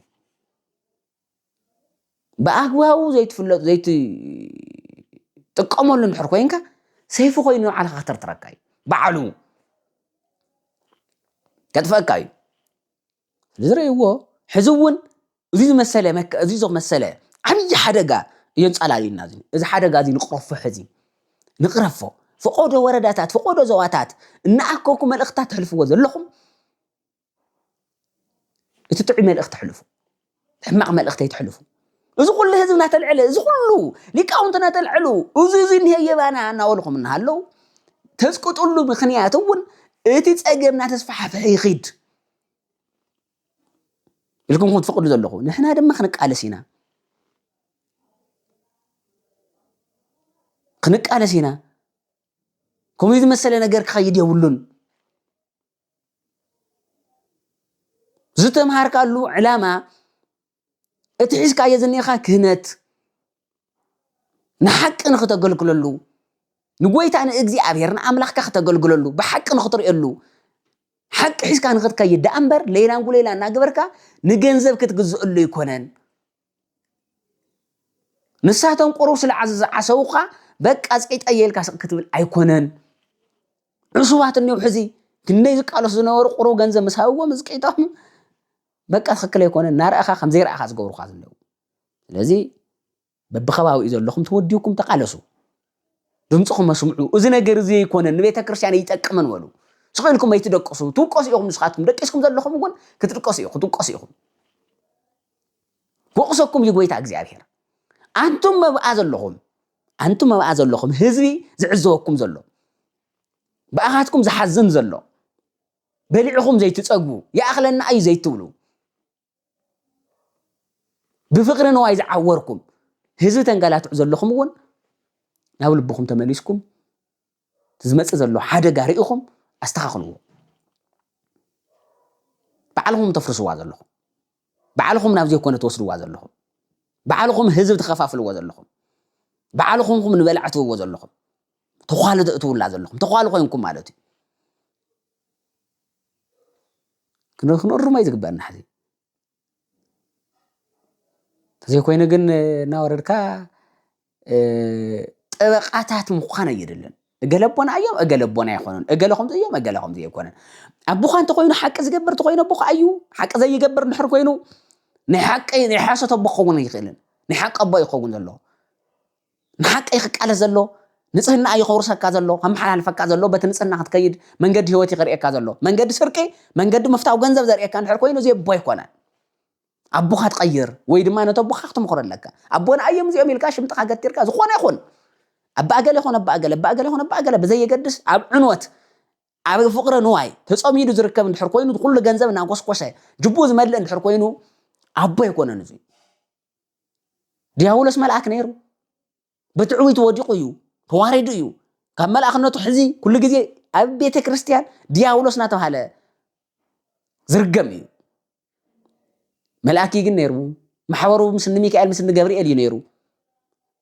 ብኣግባቡ ዘይትፍለጥ ዘይትጥቀመሉ እንድሕር ኮይንካ ሰይፊ ኮይኑ ንዓልኻ ከተርትረካ እዩ በዓሉ ከጥፈካ እዩ ዝረእይዎ ሕዚ እውን እዚ ዝመሰለ መከ- እዚ ዝመሰለ ዓብዪ ሓደጋ እየንፃላልዩና እዚ እዚ ሓደጋ እዚ ንቅረፎ ሕዚ ንቅረፎ ፈቆዶ ወረዳታት ፈቆዶ ዞባታት እናኣከኩ መልእኽታት ተሕልፍዎ ዘለኹም እቲ ጥዑይ መልእኽቲ ሕልፉ ሕማቕ መልእኽቲ ኣይትሕልፉ እዚ ኩሉ ህዝቢ እናተልዕለ እዚ ኩሉ ሊቃውንቲ እናተልዕሉ እዚ እዚ እኒሀ የባና እናበልኹም እናሃለዉ ተዝቅጥሉ ምኽንያት እውን እቲ ፀገም እናተስፋሕፍሐ ይኽድ ኢልኩም ክትፈቅዱ ዘለኹ ንሕና ድማ ክንቃለስ ኢና ክንቃለስ ኢና ከምኡ ዝመሰለ ነገር ክኸይድ የብሉን ዝተምሃርካሉ ዕላማ እቲ ሒዝካዮ ዝኒኻ ክህነት ንሓቂ ንክተገልግለሉ ንጎይታ ንእግዚኣብሔር ንኣምላኽካ ክተገልግለሉ ብሓቂ ንክትርእየሉ ሓቂ ሒዝካ ንክትከይድ ደኣ እምበር ሌላን ጉሌላ እናገበርካ ንገንዘብ ክትግዝእሉ ኣይኮነን ንሳቶም ቁሩብ ስለ ዓዘ ዝዓሰቡኻ በቃ ኣፅቂጠየ ኢልካ ስቕ ክትብል ኣይኮነን ዕሱባት እኒው ሕዚ ክንደይ ዝቃለሱ ዝነበሩ ቁሩብ ገንዘብ ምስ ሃብዎም ዝቂጦም በቃ ትኽክል ኣይኮነን እናረኣኻ ከም ዘይረኣኻ ዝገብሩኻ ዘለዉ ስለዚ በብኸባቢኡ ዘለኹም ተወዲውኩም ተቃለሱ ድምፅኹም ኣስምዑ እዚ ነገር እዚ ኣይኮነን ንቤተ ክርስቲያን ኣይጠቅምን በሉ ስቕ ኢልኩም ኣይትደቅሱ ትውቀሱ ኢኹም ንስኻትኩም ደቂስኩም ዘለኹም እውን ክትጥቀሱ ኢኹም ክትውቀሱ ኢኹም ወቕሰኩም እዩ ጎይታ እግዚኣብሔር ኣንቱም መብኣ ዘለኹም ኣንቱም መብኣ ዘለኹም ህዝቢ ዝዕዘበኩም ዘሎ ብኣኻትኩም ዝሓዝን ዘሎ በሊዕኹም ዘይትፀግቡ ይኣኽለና እዩ ዘይትብሉ ብፍቕሪ ንዋይ ዝዓወርኩም ህዝቢ ተንገላትዑ ዘለኹም እውን ናብ ልብኹም ተመሊስኩም ዝመፅእ ዘሎ ሓደጋ ርኢኹም ኣስተኻኽልዎ ባዕልኹም ተፍርስዋ ዘለኹም፣ ባዕልኹም ናብ ዘይኮነ ትወስድዋ ዘለኹም፣ ባዕልኹም ህዝቢ ትኸፋፍልዎ ዘለኹም፣ ባዕልኹም ንበልዓ ትህብዎ ዘለኹም፣ ተዃሉ ተእትውላ ዘለኹም፣ ተዃሉ ኮይንኩም ማለት እዩ። ክንርሞ እዩ ዝግበአና ሕዚ። ተዘይኮይኑ ግን እናወረድካ ጠበቃታት ምዃን ኣየድልን። እገለ ኣቦና እዮም፣ እገለ ኣቦና ኣይኮኑን፣ እገለ ከምዚ እዮም፣ እገለ ከምዚ ኣይኮነን። ኣቦኻ እንተኾይኑ ሓቂ ዝገብር እንተኾይኑ ኣቦኻ እዩ። ሓቂ ዘይገብር እንድሕር ኮይኑ ናይ ሓቂ ናይ ሓሶት ኣቦ ክኸውን ኣይኽእልን። ናይ ሓቂ ኣቦ ይኸውን ዘሎ። ንሓቂ እዩ ክቃለስ ዘሎ። ንጽህና እዩ ከውርሰካ ዘሎ፣ ከመሓላልፈካ ዘሎ፣ በቲ ንጽህና ክትከይድ መንገዲ ህይወት እዩ ከርእየካ ዘሎ። መንገዲ ስርቂ፣ መንገዲ ምፍታው ገንዘብ ዘርእየካ እንድሕር ኮይኑ እዚ ኣቦ ኣይኮነን። ኣቦኻ ትቐይር ወይ ድማ ነቲ ኣቦኻ ክትምኽሮ ኣለካ። ኣቦና እዮም እዚኦም ኢልካ ሽምጥኻ ገቲርካ ዝኾነ ይኹን ኣባ እገለ ይኹን ኣባ እገለ ኣባ እገለ ይኹን ኣባ እገለ ብዘየገድስ ኣብ ዕንወት ኣብ ፍቕሪ ንዋይ ተጸሚዱ ዝርከብ እንድሕር ኮይኑ ኩሉ ገንዘብ እናጎስቆሰ ጅቡኡ ዝመልእ እንድሕር ኮይኑ ኣቦ ኣይኮነን። እዚ ዲያብሎስ መልኣክ ነይሩ። ብትዕቢቱ ወዲቑ እዩ፣ ተዋሪዱ እዩ። ካብ መልኣኽነቱ ሕዚ ኩሉ ግዜ ኣብ ቤተ ክርስቲያን ዲያብሎስ እናተባህለ ዝርገም እዩ። መልኣክ እዩ ግን ነይሩ። ማሕበሩ ምስ እኒ ሚካኤል ምስ እኒ ገብርኤል እዩ ነይሩ።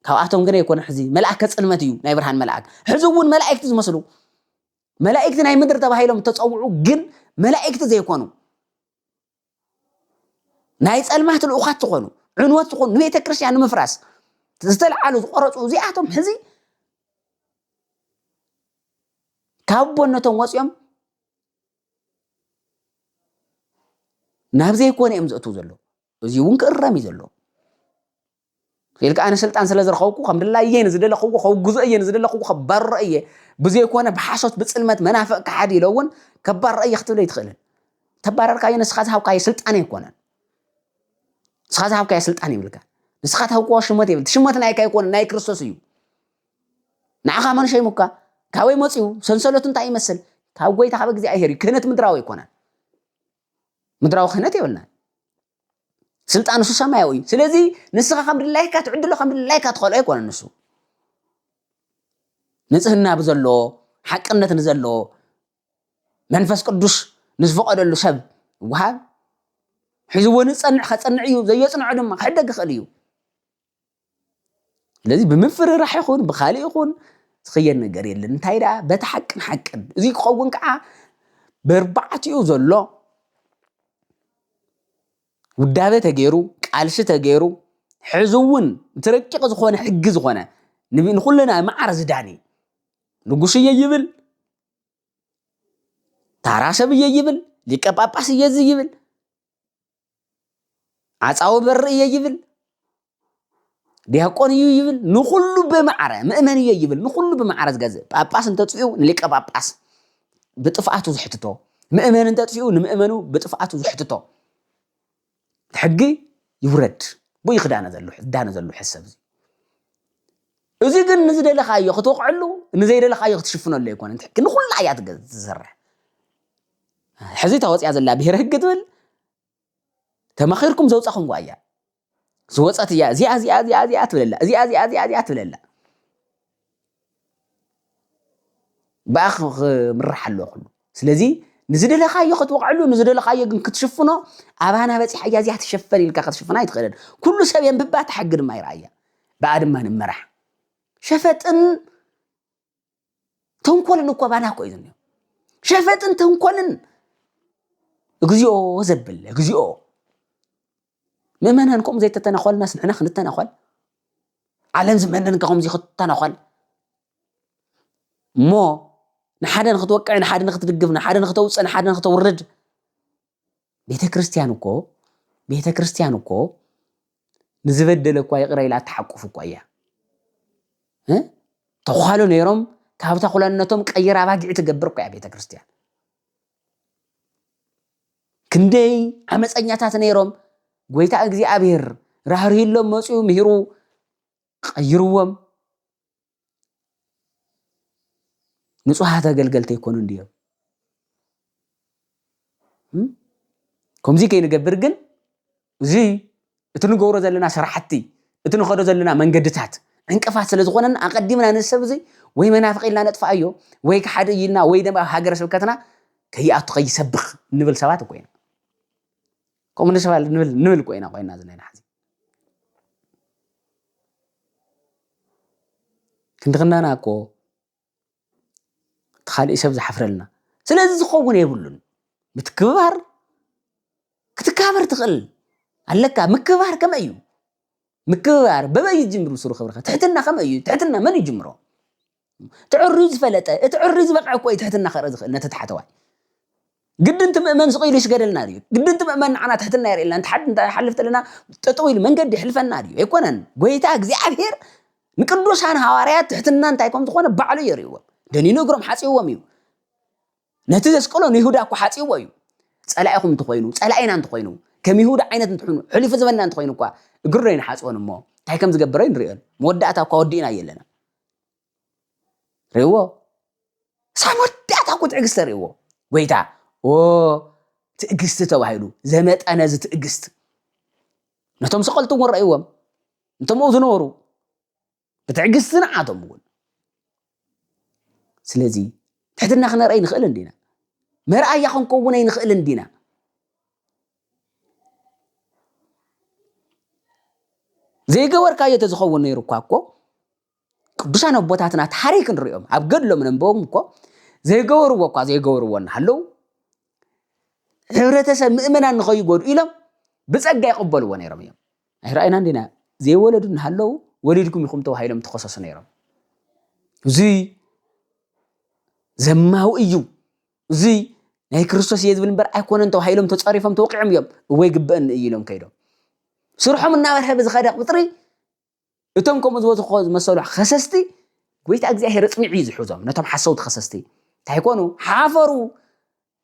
ካብኣቶም ግን ኣይኮነ። ሕዚ መልኣከ ጽልመት እዩ፣ ናይ ብርሃን መልኣክ። ሕዚ እውን መላእክቲ ዝመስሉ መላእክቲ ናይ ምድሪ ተባሂሎም እተጸውዑ ግን መላእክቲ ዘይኮኑ ናይ ጸልማት ልኡኻት ዝኾኑ ዕንወት ዝኾኑ ንቤተ ክርስቲያን ንምፍራስ ዝተልዓሉ ዝቆረጹ እዚኣቶም ሕዚ ካብ ቦነቶም ወፂኦም ናብ ዘይኮነ እዮም ዘእትዉ ዘለዉ። እዚ እውን ክእረም እዩ ዘለዎ። ኢልካ ኣነ ስልጣን ስለ ዝረኸብኩ ከም ድላየ ንዝደለኽዎ ከውግዞ እየ ንዝደለኽዎ ከባርሮ እየ ብዘይኮነ ብሓሶት ብፅልመት መናፍቕ ከሓዲ ኢሎ እውን ከባርሮ እየ ክትብል ኣይትኽእልን። ተባረርካዮ ንስኻ ዝሃብካዮ ስልጣን ኣይኮነን። ንስኻ ዝሃብካዮ ስልጣን ይብልካ። ንስኻ ትሃብክዎ ሽመት የብል። እቲ ሽመት ናይካ ኣይኮነን፣ ናይ ክርስቶስ እዩ። ንዓኻ መን ሸይሙካ? ካበይ መፅዩ? ሰንሰለቱ እንታይ ይመስል? ካብ ጎይታ ካብ እግዚኣብሔር እዩ። ክህነት ምድራዊ ኣይኮነን። ምድራዊ ክህነት የብልናን። ስልጣን ንሱ ሰማያዊ እዩ። ስለዚ ንስኻ ከም ድላይካ ትዕድሎ፣ ከም ድላይካ ትኸልኦ ኣይኮነን ንሱ። ንጽህና ብዘለዎ፣ ሓቅነት ንዘለዎ፣ መንፈስ ቅዱስ ንዝፈቐደሉ ሰብ ይወሃብ። ሒዝዎ ንጸንዕ ከጸንዕ እዩ፣ ዘየጽንዖ ድማ ክሕደግ ይኽእል እዩ። ስለዚ ብምፍርራሕ ይኹን ብኻልእ ይኹን ዝኽየድ ነገር የለን። እንታይ ደኣ በቲ ሓቅን ሓቅን እዚ ክኸውን ከዓ በርባዕቲኡ ዘሎ ውዳበ ተገይሩ፣ ቃልሲ ተገይሩ፣ ሕዚ እውን እቲ ረቂቕ ዝኾነ ሕጊ ዝኾነ ንብ-፣ ንኹልና ማዕረ ዝዳኒ ንጉስ እየ ይብል፣ ታራ ሰብ እየ ይብል፣ ሊቀ ጳጳስ እየ እዚ ይብል፣ ዓጻዊ በሪ እየ ይብል፣ ዲያቆን እዩ ይብል፣ ንኹሉ ብማዕረ ምእመን እየ ይብል፣ ንኹሉ ብማዕረ ዝገዝእ ጳጳስ እንተጥፊኡ ንሊቀ ጳጳስ ብጥፍኣቱ ዝሕትቶ፣ ምእመን እንተጥፊኡ ንምእመኑ ብጥፍኣቱ ዝሕትቶ ሕጊ ይውረድ። ብኡ ክዳነ ዘሎ፣ ዝዳነ ዘሎ ሕሰብ እዚ። እዚ ግን ንዝደለኻዮ ክትወቕዐሉ፣ ንዘይደለኻዮ ክትሽፍነሉ ኣይኮነን። ሕጊ ንኹላ እያ ትገ-፣ ትሰርሕ። ሕዚ ተወፅያ ዘላ ብሄር ሕጊ ትብል፣ ተማኺርኩም ዘውፃኹምዋ እያ። ዝወፀት እያ፣ እዚኣ፣ እዚኣ፣ እዚኣ፣ እዚኣ ትብለላ፣ እዚኣ፣ እዚኣ፣ እዚኣ፣ እዚኣ ትብለላ። ብኣ ኽ-፣ ክምራሕ ኣለዎ ኩሉ። ስለዚ ንዝደለኻዮ ክትወቕዐሉ፣ ንዝደለኻዮ ግን ክትሽፍኖ፣ ኣባና በፂሓ እያ፣ እዚኣ ትሸፈን ኢልካ ክትሽፍና ኣይትኽእልን። ኩሉ ሰብ የንብባ፣ እቲ ሕጊ ድማ ይረኣያ። ብኣ ድማ ንመራሕ። ሸፈጥን ተንኮልን እኮ ኣባና እኮ እዩ ዝኒኦ። ሸፈጥን ተንኮልን እግዚኦ ዘብል፣ እግዚኦ። ምእመናን ከምኡ ዘይተተናኾልናስ ንሕና ክንተናኾል? ዓለም ዝመነን ከምዚ ክትተናኾል? እሞ ንሓደ ንክትወቅዕ፣ ንሓደ ንክትድግፍ፣ ንሓደ ንክተውፅእ፣ ንሓደ ንክተውርድ። ቤተ ክርስቲያን እኮ፣ ቤተ ክርስቲያን እኮ ንዝበደለ እኳ ይቕረ ኢላ እትሓቁፍ እኳ እያ። እ? ተዃሉ ነይሮም፣ ካብ ተኹላነቶም ቀይራ ኣባጊዕ ትገብር እኮ እያ ቤተ ክርስቲያን። ክንደይ ዓመፀኛታት ነይሮም፣ ጎይታ እግዚኣብሔር ራህሪህሎም መፂኡ ምሂሩ ቀይርዎም። ንጹሃት ኣገልገልቲ ኣይኮኑን ድዮም? እም? ከምዚ ከይንገብር ግን፣ እዚ እቲ ንገብሮ ዘለና ስራሕቲ፣ እቲ ንኸዶ ዘለና መንገድታት ዕንቅፋት ስለ ዝኾነና፣ ኣቐዲምና ነዚ ሰብ እዚ ወይ መናፍቕ ኢልና ነጥፍኣዮ፣ ወይ ከሓዲ ኢልና፣ ወይ ድማ ኣብ ሃገረ ስብከትና ከይኣቱ ከይሰብኽ እንብል ሰባት እኮ ኢና። ከምኡ ንሸፋል ንብል ንብል ኮይና ኮይና ዝነና ሕዚ ክንድኽናና እኮ እቲ ካልእ ሰብ ዝሓፍረልና። ስለዚ ዝኸውን የብሉን። ምትክብባር ክትከባበር ትኽእል ኣለካ። ምክብባር ከመይ እዩ? ምክብባር በበይ ይጅምር ብስሩ ክብርኻ? ትሕትና ከመይ እዩ? ትሕትና መን ይጅምሮ? እቲ ዕሩይ ዝፈለጠ፣ እቲ ዕሩይ ዝበቕዐ እኮ እዩ ትሕትና ከርኢ ዝኽእል ነቲ ታሕተዋይ። ግድን እቲ ምእመን ስቕ ኢሉ ይስገደልና ድዩ? ግድን እቲ ምእመን ንዓና ትሕትና የርእየልና? እንተ ሓድ እንተ ሓልፍ ተለና ጠጠው ኢሉ መንገዲ ይሕልፈና ድዩ? ኣይኮነን። ጎይታ እግዚኣብሔር ንቅዱሳን ሃዋርያት ትሕትና እንታይ ከም ዝኾነ ባዕሉ የርእይዎም። ደኒኑ እግሮም ሓጺዎም እዩ። ነቲ ዘስቀሎ ንይሁዳ እኮ ሓጺዎ እዩ። ጸላኢኹም እንተኾይኑ፣ ጸላኢና እንተኾይኑ፣ ከም ይሁዳ ዓይነት እንተኾይኑ፣ ሕሊፉ ዝበና እንተኾይኑ እኳ እግሩ ዶ ይንሓጽወን እሞ እንታይ ከም ዝገብሮ ንርእዮን። መወዳእታ እኳ ወዲእና የለና። ርእይዎ። ሳብ መወዳእታ እኮ ትዕግስቲ ርእይዎ። ጎይታ፣ ኦ፣ ትዕግስቲ ተባሂሉ ዘመጠነ እዚ ትዕግስቲ። ነቶም ሰቐልቲ እውን ረእይዎም። ነቶም ኣብኡ ዝነበሩ ብትዕግስቲ ንዓቶም እውን። ስለዚ ትሕትና ክነርኢ ንኽእል እንዲና? መርኣያ ክንከውን ኣይንኽእል እንዲና? ዘይገበርካዮ ተዝኸውን ነይሩ እኳ እኮ ቅዱሳን ኣቦታትና ታሪክ ንሪኦም ኣብ ገድሎም ነንበቦም እኮ ዘይገበርዎ እኳ ዘይገበርዎ እናሃለዉ ሕብረተሰብ ምእመናን ንኸይጎድኡ ኢሎም ብጸጋ ይቕበልዎ ነይሮም እዮም። ኣይረኣይና እንዲና? ዘይወለዱ እናሃለዉ ወሊድኩም ኢኹም ተባሂሎም ተኸሰሱ ነይሮም። እዙይ ዘማዊ እዩ። እዙይ ናይ ክርስቶስ እየ ዝብል እምበር ኣይኮነን ተባሂሎም ተጸሪፎም ተወቂዖም እዮም። እወ ይግበአኒ እዩ ኢሎም ከይዶም። ስርሖም እናበርሀ ብዝኸደ ቁፅሪ እቶም ከምኡ ዝበዝኾ ዝመሰሉ ከሰስቲ ጎይታ እግዚኣብሔር እፅሚዑ እዩ ዝሕዞም። ነቶም ሓሰውቲ ከሰስቲ እንታይ ኮኑ? ሓፈሩ።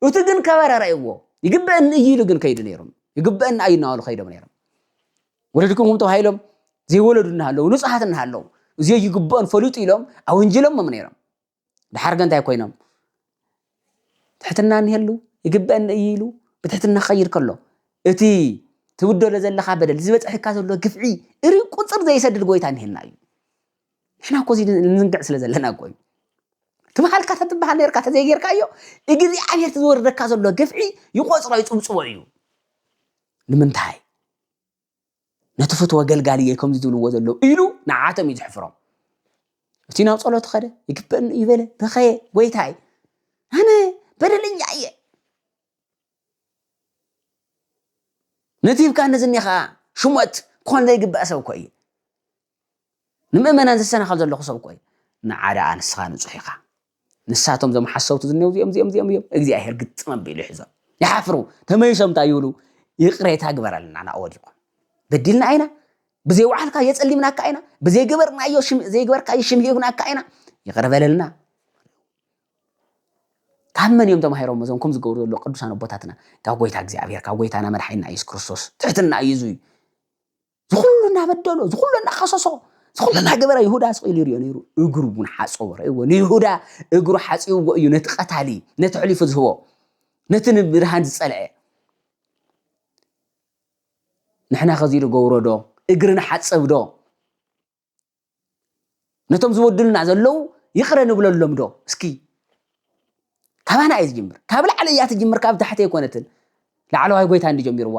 እቲ ግን ከበረ ረእይዎ። ይግበአኒ እዩ ኢሉ ግን ከይዱ ነይሮም። ይግበአኒ እዩ እናበሉ ከይዶም ነይሮም። ወለድኩም ተባሂሎም ዘይወለዱ እናሃለዉ ንጹሃት እናሃለዉ እዚ ይግበኦን ፈሊጡ ኢሎም ኣወንጅሎሞም ነይሮም። ድሓር ግን እንታይ ኮይኖም? ትሕትና እንሄሉ ይግበአኒ እዩ ኢሉ ብትሕትና ክኸይድ ከሎ እቲ ትብደሎ ዘለኻ በደል ዝበፅሐካ ዘሎ ግፍዒ እሪ ቁፅር ዘይሰድድ ጎይታ እንሄና እዩ። ንሕና እኮ እዚ ንዝንግዕ ስለ ዘለና እኮ እዩ። ትበሃልካ ተትበሃል ነርካ ተዘይጌርካዮ እግዚኣብሔር ዝወርደካ ዘሎ ግፍዒ ይቆፅሮ ይፅብፅቦ እዩ። ንምንታይ? ነቲ ፍትወ ገልጋልየ ከምዚ ዝብልዎ ዘለዉ ኢሉ ንዓቶም እዩ ዘሕፍሮም። እቲ ናብ ጸሎት ኸደ፣ ይግበአኒ እዩ በለ፣ በኸየ፣ ጎይታይ፣ ኣነ በደለኛ እየ። ነቲ ሂብካኒ ዝኒ ኸዓ ሽሞት ክኾን ዘይግባእ ሰብ እኮ እየ። ንምእመናን ዝሰናኸል ዘለኹ ሰብ እኮ እየ። ንዓ ደኣ ንስኻ ንጹሕ ኢኻ። ንሳቶም እዞም ሓሰውቲ ዝኔው እዚኦም እዚኦም እዚኦም እዮም እግዚኣብሔር ግጥም ኣቢሉ ይሕዞም። ይሓፍሩ። ተመይሶም እንታይ ይብሉ? ይቕሬታ ግበረልና። ናብኡ ወዲቖም በዲልና ኢና፣ ብዘይ ዋዕልካ የጸሊምናካ ኢና፣ ብዘይ ገበርናዮ ሽም ዘይገበርካዮ ሽም ሂብናካ ኢና፣ ይቕረ በለልና። ካብ መን እዮም ተማሂሮም እዞም ከም ዝገብሩ ዘለዉ ቅዱሳን ኣቦታትና? ካብ ጎይታ እግዚኣብሔር፣ ካብ ጎይታና መድሓኒና ኢየሱስ ክርስቶስ። ትሕትና እዩ እዙይ። ዝኹሉ እናበደሎ ዝኹሉ እናኸሰሶ ዝኹሉ እናገበረ ይሁዳ ስቕ ኢሉ ይሪኦ ነይሩ። እግሩ እውን ሓፀቦ ረእይዎ። ንይሁዳ እግሩ ሓፂብዎ እዩ ነቲ ቀታሊ፣ ነቲ ሕሊፉ ዝህቦ፣ ነቲ ንብርሃን ዝፀልዐ። ንሕና ከዚ ንገብሮ ዶ? እግሪ ንሓፅብ ዶ? ነቶም ዝበድሉና ዘለዉ ይቕረ ንብለሎም ዶ? እስኪ ካባና እዩ ዝጅምር። ካብ ላዕሊ እያ ትጅምር፣ ካብ ታሕቲ ኣይኮነትን። ላዕለዋይ ጎይታ እንዲ ጀሚርዋ።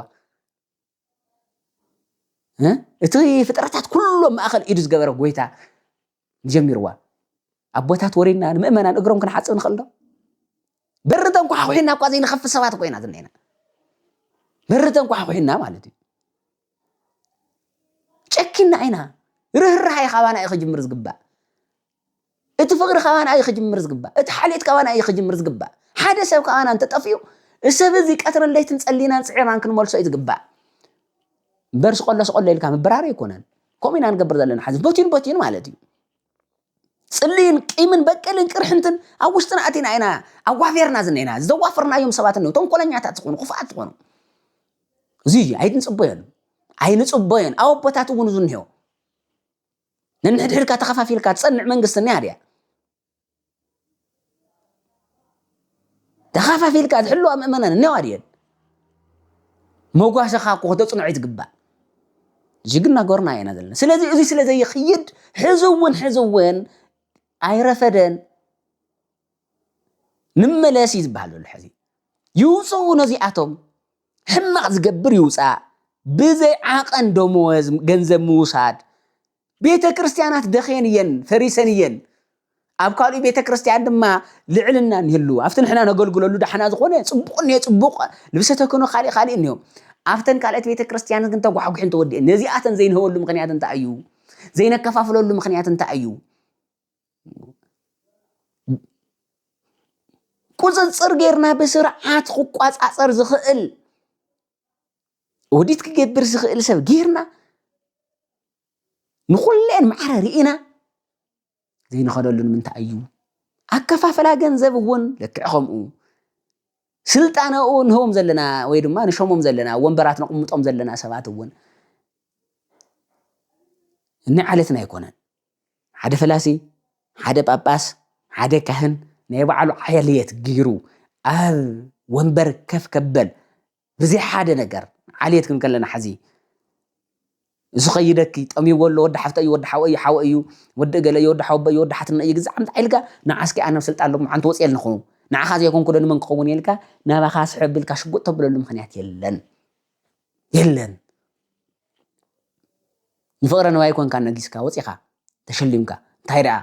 እ? እቲ ፍጥረታት ኩሎም ማእኸል ኢዱ ዝገበረ ጎይታ ጀሚርዋ። ኣቦታት ወሪድና ንምእመናን እግሮም ክንሓፅብ ንኽእል ዶ? በሪ ተንኳሕኩሒና እኳ ዘይንኸፍት ሰባት እኮ ኢና ዝኒኤና። በሪ ተንኳሕኩሒና ማለት እዩ። ጨኪና ኢና። ርህራሄ ካባና እዩ ክጅምር ዝግባእ። እቲ ፍቕሪ ካባና እዩ ክጅምር ዝግባእ። እቲ ሓልዮት ካባና እዩ ክጅምር ዝግባእ። ሓደ ሰብ ካባና እንተጠፊኡ፣ እዚ ሰብ እዚ ቀትርን ለይትን ጸሊናን ጽዒርናን ክንመልሶ እዩ ዝግባእ። እምበር ስቐሎ ስቐሎ ኢልካ ምብራር ኣይኮነን። ከምኡ ኢና ንገብር ዘለና። ሓዚ በትዩን በትዩን ማለት እዩ። ጽልኢን ቂምን በቀልን ቅርሕንትን ኣብ ውሽጥና ኣቲና ኢና ኣዋፊርና ዝኔና። ዘዋፍርናዮም ሰባት እነው ተንኮለኛታት ዝኾኑ፣ ክፉኣት ዝኾኑ። እዚ እዩ፣ ኣይንጽበዮን። ኣይንጽበዮን። ኣብ ኣቦታት እውን እዚ እኒሆ። ነንሕድሕድካ ተኸፋፊልካ ትጸንዕ መንግስቲ እኒኣ ድያ? ተኸፋፊልካ ዝሕልዋ ምእመናን እኒዋ ድየን? መጓሰኻ እኮ ክተጽንዖ እዩ ዝግባእ። ጅግና ጎርና ኢና ዘለና። ስለዚ እዚ ስለ ዘይኽይድ ሕዚ እውን፣ ሕዚ እውን ኣይረፈደን። ንመለስ እዩ ዝበሃል ዘሎ። ሕዚ ይውፅኡ ነዚኣቶም። ሕማቕ ዝገብር ይውፃእ። ብዘይ ዓቐን ደመወዝ ገንዘብ ምውሳድ። ቤተ ክርስቲያናት ደኼን እየን፣ ፈሪሰን እየን። ኣብ ካልኡ ቤተ ክርስቲያን ድማ ልዕልና እንህሉ። ኣብቲ ንሕና ነገልግለሉ ዳሕና ዝኾነ ጽቡቕ እኒኦ፣ ጽቡቕ ልብሰ ተክህኖ፣ ካልእ ካልእ እኒኦ። ኣብተን ካልኦት ቤተ ክርስቲያን ግን ተጓሕጒሕን ተወዲአን። ነዚኣተን ዘይንህበሉ ምኽንያት እንታይ እዩ? ዘይነከፋፍለሉ ምኽንያት እንታይ እዩ? ቁፅፅር ጌርና ብስርዓት ክቋፃፀር ዝኽእል ኦዲት ክገብር ዝኽእል ሰብ ጌርና ንኹለን ማዕረ ርኢና ዘይንኸደሉ ንምንታይ እዩ? ኣከፋፍላ ገንዘብ እውን ልክዕ ከምኡ። ስልጣነኡ ንህቦም ዘለና ወይ ድማ ንሸሞም ዘለና ወንበራት ነቕምጦም ዘለና ሰባት እውን እኒ ዓሌትና ኣይኮነን። ሓደ ፈላሲ፣ ሓደ ጳጳስ፣ ሓደ ካህን ናይ ባዕሉ ዓሌት ገይሩ ኣብ ወንበር ከፍ ከበል ብዘይ ሓደ ነገር ዓሌት ክንከለና ሓዚ እዚ ኸይደኪ ጠሚዎ ኣሎ፣ ወዲ ሓፍተ እዩ፣ ወዲ ሓወ እዩ፣ ሓወ እዩ፣ ወዲ እገለ እዩ፣ ወዲ ሓወቦ እዩ፣ ወዲ ሓትነ እዩ፣ ግዛዕ ምጣ ኢልካ ንዓስኪ ኣነ ስልጣን ኣለኩም ሓንቲ ወፅየ ኣለኹ ንዓኻ ዘይኮንኩ ዶ ንመን ክኸውን ኢልካ ናባኻ ስሕብ ብልካ ሽጉጥ ተብለሉ ምኽንያት የለን። የለን። ንፍቕረ ነዋይ ኮንካ ነጊስካ ወፂኻ ተሸሊምካ። እንታይ ደኣ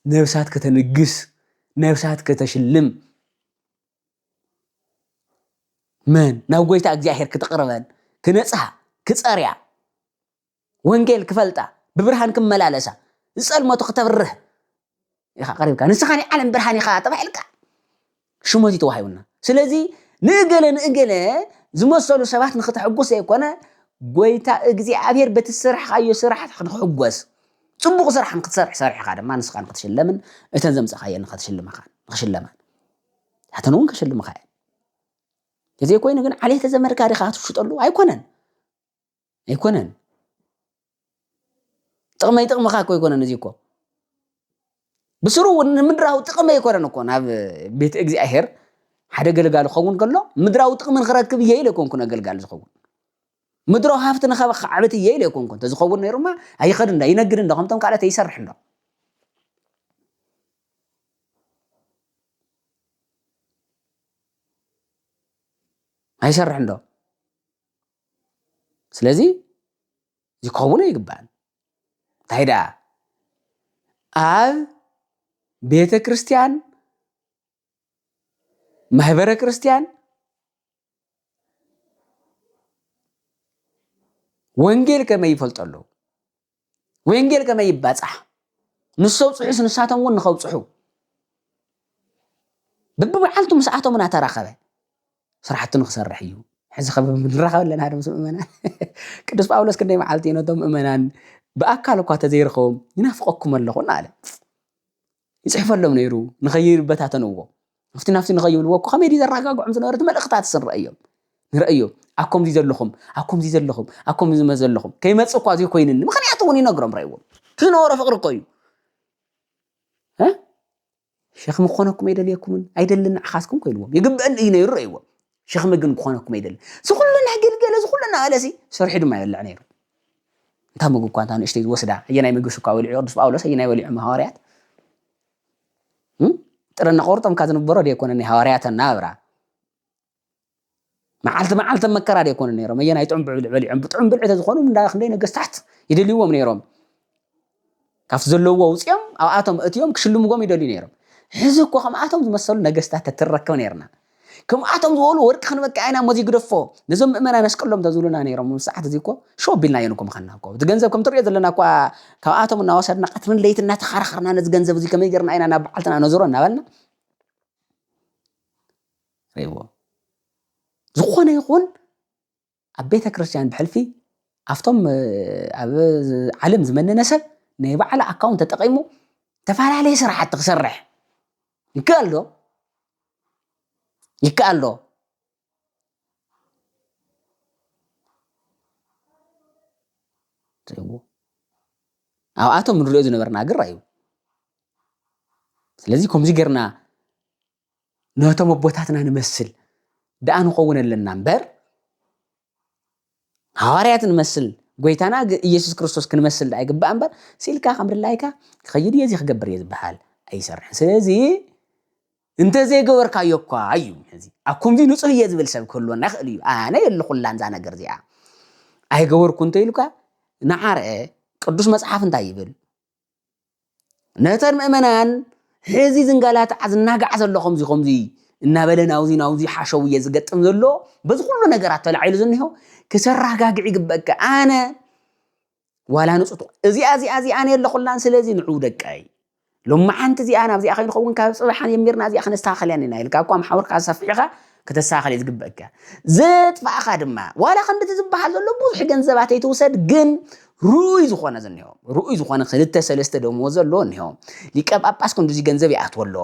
ነብሳት ከተንግስ፣ ነብሳት ከተሽልም፣ መን ናብ ጎይታ እግዚኣብሔር ክትቕርበን ክነጽሃ ክጸርያ ወንጌል ክፈልጣ ብብርሃን ክመላለሳ ዝጸልመቱ ክተብርህ ኢኻ ቀሪብካ። ንስኻ ናይ ዓለም ብርሃን ኢኻ ተባሂልካ ሽሞት እዩ ተዋሂቡና። ስለዚ ንእገለ ንእገለ ዝመሰሉ ሰባት ንክተሕጉስ ዘይኮነ ጎይታ እግዚኣብሔር በቲ ዝሰራሕካዮ ስራሕ ንክሕጎስ ጽቡቕ ስራሕ ንክትሰርሕ ሰሪሕካ ድማ ንስኻ ንክትሽለምን እተን ዘምጻኻየን ንክትሽልመኻን ንክሽለማን እተን እውን ከሽልምኻ እየን። እዚ ኮይኑ ግን ዓሌተ ዘመድካ ዲኻ ክትሽጠሉ ኣይኮነን። ኣይኮነን። ጥቕመይ ጥቕምኻ እኮ ኣይኮነን። እዚ እኮ ብስሩ እውን ንምድራዊ ጥቕሚ ኣይኮነን እኮ ናብ ቤት እግዚኣብሔር ሓደ ገልጋሊ ክኸውን ከሎ ምድራዊ ጥቕሚ ንክረክብ እየ ኢለ ኣይኮንኩን ኣገልጋሊ ዝኸውን። ምድራዊ ሃፍቲ ንኸበካ ዓበቲ እየ ኢለ ኣይኮንኩን። እንተዝኸውን ነይሩማ ኣይኸድ እንዶ ይነግድ እንዶ ከምቶም ካልኦት ይሰርሕ እንዶ ኣይሰርሕ እንዶ። ስለዚ እዚ ክኸውን ኣይግባእን። እንታይ ደኣ ኣብ ቤተ ክርስቲያን ማህበረ ክርስቲያን ወንጌል ከመይ ይፈልጡ ኣለዉ? ወንጌል ከመይ ይባጻሕ? ንሱ ኣውጽሑስ ንሳቶም እውን ንኸውጽሑ በብመዓልቱ ምስኣቶም እናተራኸበ ስራሕቱ ንክሰርሕ እዩ። ሕዚ ኸ ንራኸብ ኣለና ዶ ምስ ምእመናን? ቅዱስ ጳውሎስ ክንደይ መዓልቲ እዩ ነቶም ምእመናን ብኣካል እኳ ተዘይረኸቦም ይናፍቐኩም ኣለኹ እናበለ ይፅሕፈሎም ነይሩ። ንኸይበታተንዎ ኣብቲ ናብቲ ንኸይብልዎ እኮ ከመይ ድዩ ዘረጋግዖም ዝነበረ? እቲ መልእኽታት ንረእዮም ንረእዮም ኣብ ከምዚ ዘለኹም ኣብ ከምዚ ዘለኹም ኣብ ከምዚ ዘለኹም ከይመፅእ እኳ ዘይኮይንኒ ምኽንያቱ እውን ይነግሮም ረእይዎም እቲ ዝነበሮ ፍቕሪ እኮ እዩ። እ? ሸኽሚ ክኾነኩም ኣይደልየኩምን ኣይደልን ንዓኻትኩም ኮይንዎም ይግብአኒ እዩ ነይሩ ረእይዎም። ሸኽሚ ግን ክኾነኩም ኣይደልን። እዚ ኩሉ እናገልገለ እዚ ኩሉ እናበለ ሲ ሰርሑ ድማ ይበልዕ ነይሩ። እንታ ምግቢ እኳ እንታ ንእሽተይ ዝወስዳ ኣየናይ ምግብስ እኳ በሊዑ ቅዱስ ጳውሎስ ኣየናይ በሊዖም ሃዋርያት? እም? ጥረ እናቆርጦም እኳ ዝንበሮ ደይኮነ ናይ ሃዋርያት ኣናብራ መዓልቲ መዓልቲ መከራ ደይኮነ ነይሮም። ኣየናይ ጥዑም ብልዒ በሊዖም ብጥዑም ብልዒ ተዝኾኑ እንዳ ክንደይ ነገስታት ይደልይዎም ነይሮም። ካብቲ ዘለዎ ኣውፅኦም ኣብኣቶም እትዮም ክሽልምዎም ይደልዩ ነይሮም። ሕዚ እኮ ከምኣቶም ዝመሰሉ ነገስታት ተትረከብ ነይርና። ከምኣቶም ዝበሉ ወርቂ ክንበቅዕ ኢና እሞ ዝግደፎ ነዞም ምእመናን ኣስቀሎም ተዝብሉና ነይሮም። ሰዓት እዚ እኮ ሾ ቢልና እየን እኮ ምኻና እኮ እቲ ገንዘብ ከም ትሪኦ ዘለና እኳ ካብኣቶም እናወሰድና ቀትርን ለይት እናተኻራኸርና ነዚ ገንዘብ እዚ ከመይ ገርና ኢና ናብ በዓልትና ነዞሮ እናበልና ርእዎ። ዝኾነ ይኹን ኣብ ቤተ ክርስቲያን ብሕልፊ ኣብቶም ኣብ ዓለም ዝመነነ ሰብ ናይ ባዕሉ ኣካውንት ተጠቒሙ ተፈላለየ ስራሕቲ ክሰርሕ ይከኣል ዶ? ይከኣል ዶ? ኣብኣቶም ንሪኦ ዝነበርና ግራ እዩ። ስለዚ ከምዚ ጌርና ነቶም ኣቦታትና ንመስል ደኣ ንኸውን ኣለና እምበር ሃዋርያት ንመስል ጎይታና ኢየሱስ ክርስቶስ ክንመስል ደኣ ይግባእ እምበር ስኢልካ ከም ድላይካ ክኸይድ እየ እዚ ክገብር እየ ዝበሃል ኣይሰርሕን። ስለዚ እንተዘይገበርካዮ እኳ እዩ። ሕዚ ኣብ ከምዚ ንጹህ እየ ዝብል ሰብ ክህልወና ይኽእል እዩ። ኣነ የለኹላን እዛ ነገር እዚኣ ኣይገበርኩ እንተኢሉካ፣ ንዓርአ ቅዱስ መጽሓፍ እንታይ ይብል? ነተን ምእመናን ሕዚ ዝንጋላትዓ ዝናጋዕ ዘሎ ከምዚ ከምዚ እናበለ ናውዚ ናውዚ ሓሸው እየ ዝገጥም ዘሎ፣ በዚ ኩሉ ነገራት ተላዒሉ ዝኒሆ ክተረጋግዕ ይግበእካ። ኣነ ዋላ ንጹህ እዚኣ እዚኣ እዚኣ ኣነ የለኹላን። ስለዚ ንዑ ደቀይ፣ ሎማዓንቲ እዚኣ ናብዚኣ ከይንኸውን ካብ ጽባሕ ጀሚርና እዚኣ ክነስተኻኸል ኢና ኢልካ እኳ መሓውርካ ሰፊሕካ ክተስተኻኸል እዩ ዝግበእካ። ዘጥፋእኻ ድማ ዋላ ክንድቲ ዝበሃል ዘሎ ብዙሕ ገንዘባት ኣይትውሰድ፣ ግን ርኡይ ዝኾነ ዝኒሆ ርኡይ ዝኾነ ክልተ ሰለስተ ደሞ ዘሎ እኒሆ። ሊቀ ጳጳስ ክንዱዚ ገንዘብ ይኣትዎ ኣሎ፣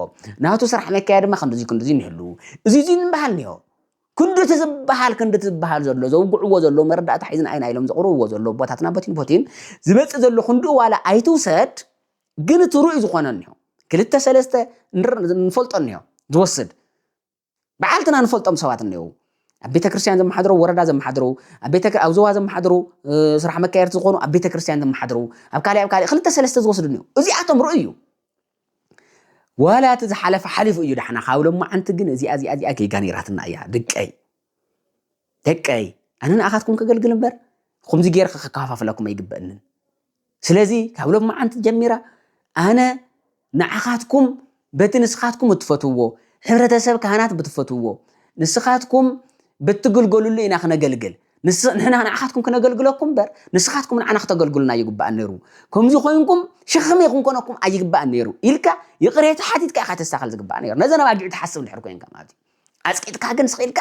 ናቱ ስራሕ መካያ ድማ ክንዱዚ ክንዱዚ እኒህሉ፣ እዚ እዚ ዝበሃል እኒሆ። ክንድቲ ዝበሃል ክንድቲ ዝበሃል ዘሎ ዘውግዕዎ ዘሎ መረዳእታ ሒዝና ኣይና ኢሎም ዘቕርብዎ ዘሎ ኣቦታትና ቦቲን ቦቲን ዝመፅእ ዘሎ ክንድኡ ዋላ ኣይትውሰድ፣ ግን እቲ ርኡይ ዝኾነ እኒሆ። ክልተ ሰለስተ ንር- ንፈልጦ እኒሆ ዝወስድ በዓልትና ንፈልጦም ሰባት እኒው ኣብ ቤተ ክርስቲያን ዘመሓድሩ፣ ወረዳ ዘመሓድሩ፣ ኣብ ቤተ ኣብ ዞባ ዘመሓድሩ፣ ስራሕ መካየርቲ ዝኾኑ ኣብ ቤተ ክርስቲያን ዘመሓድሩ፣ ኣብ ካልእ ኣብ ካልእ ክልተ ሰለስተ ዝወስዱ እኒው። እዚኣቶም ርኡይ እዩ። ዋላ እቲ ዝሓለፈ ሓሊፉ እዩ ዳሕና ካብ ሎማዓንቲ ግን እዚኣ እዚኣ እዚኣ ጌጋ ነይራትና እያ። ደቀይ ደቀይ ኣነ ንኣኻትኩም ከገልግል እምበር ከምዚ ገይረ ከከፋፍለኩም ኣይግበእንን። ስለዚ ካብ ሎማዓንቲ ጀሚራ ኣነ ንዓኻትኩም በቲ ንስኻትኩም እትፈትውዎ፣ ሕብረተሰብ ካህናት ብትፈትውዎ፣ ንስኻትኩም ብትግልገሉሉ ኢና ክነገልግል። ንስ- ንሕና ንዓኻትኩም ክነገልግለኩም እምበር ንስኻትኩም ንዓና ክተገልግሉና ይግባእ ነይሩ። ከምዚ ኮይንኩም ሸኽሚ ክንኮነኩም ኣይግባእ ነይሩ ኢልካ ይቕሬታ ሓቲትካ ኢኻ ተስተኻል ዝግባእ ነይሩ። ነዘን ኣባጊዕ ትሓስብ እንድሕር ኮይንካ ማለት እዩ። ኣጽቂጥካ ግን ስቕ ኢልካ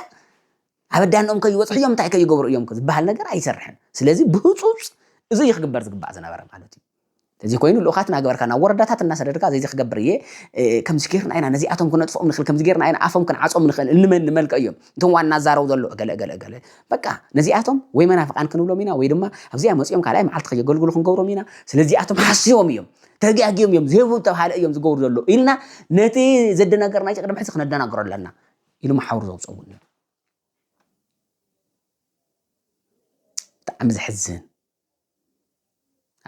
ኣብ ኣዳንኦም ከይበፅሕዮም እንታይ ከይገብሩ እዮም ዝበሃል ነገር ኣይሰርሕን። ስለዚ ብህፁፅ እዚ እዩ ክግበር ዝግባእ ዝነበረ ማለት እዩ። እዚ ኮይኑ ልኡኻት እናገበርካ ናብ ወረዳታት እናሰደድካ እዚ ክገብር እየ ከምዚ ገይርና ኢና ነዚኣቶም ክነጥፍኦም ንኽእል ከምዚ ገይርና ኢና ኣፎም ክንዓፆም ንኽእል እንመን ንመልከ እዮም እቶም ዋና ዛረው ዘሎ ገለ ገለ ገለ በቃ ነዚኣቶም ወይ መናፍቃን ክንብሎም ኢና ወይ ድማ ኣብዚኣ መፂኦም ካልኣይ መዓልቲ ከየገልግሉ ክንገብሮም ኢና። ስለዚኣቶም ሓስቦም እዮም ተጋግዮም እዮም ዝህቡ ተባሃለ እዮም ዝገብሩ ዘሎ ኢልና ነቲ ዘደናገርና ቅድሚ ሕዚ ክነደናግሮ ኣለና ኢሉ መሓውር ዘውፀውን ብጣዕሚ ዘሕዝን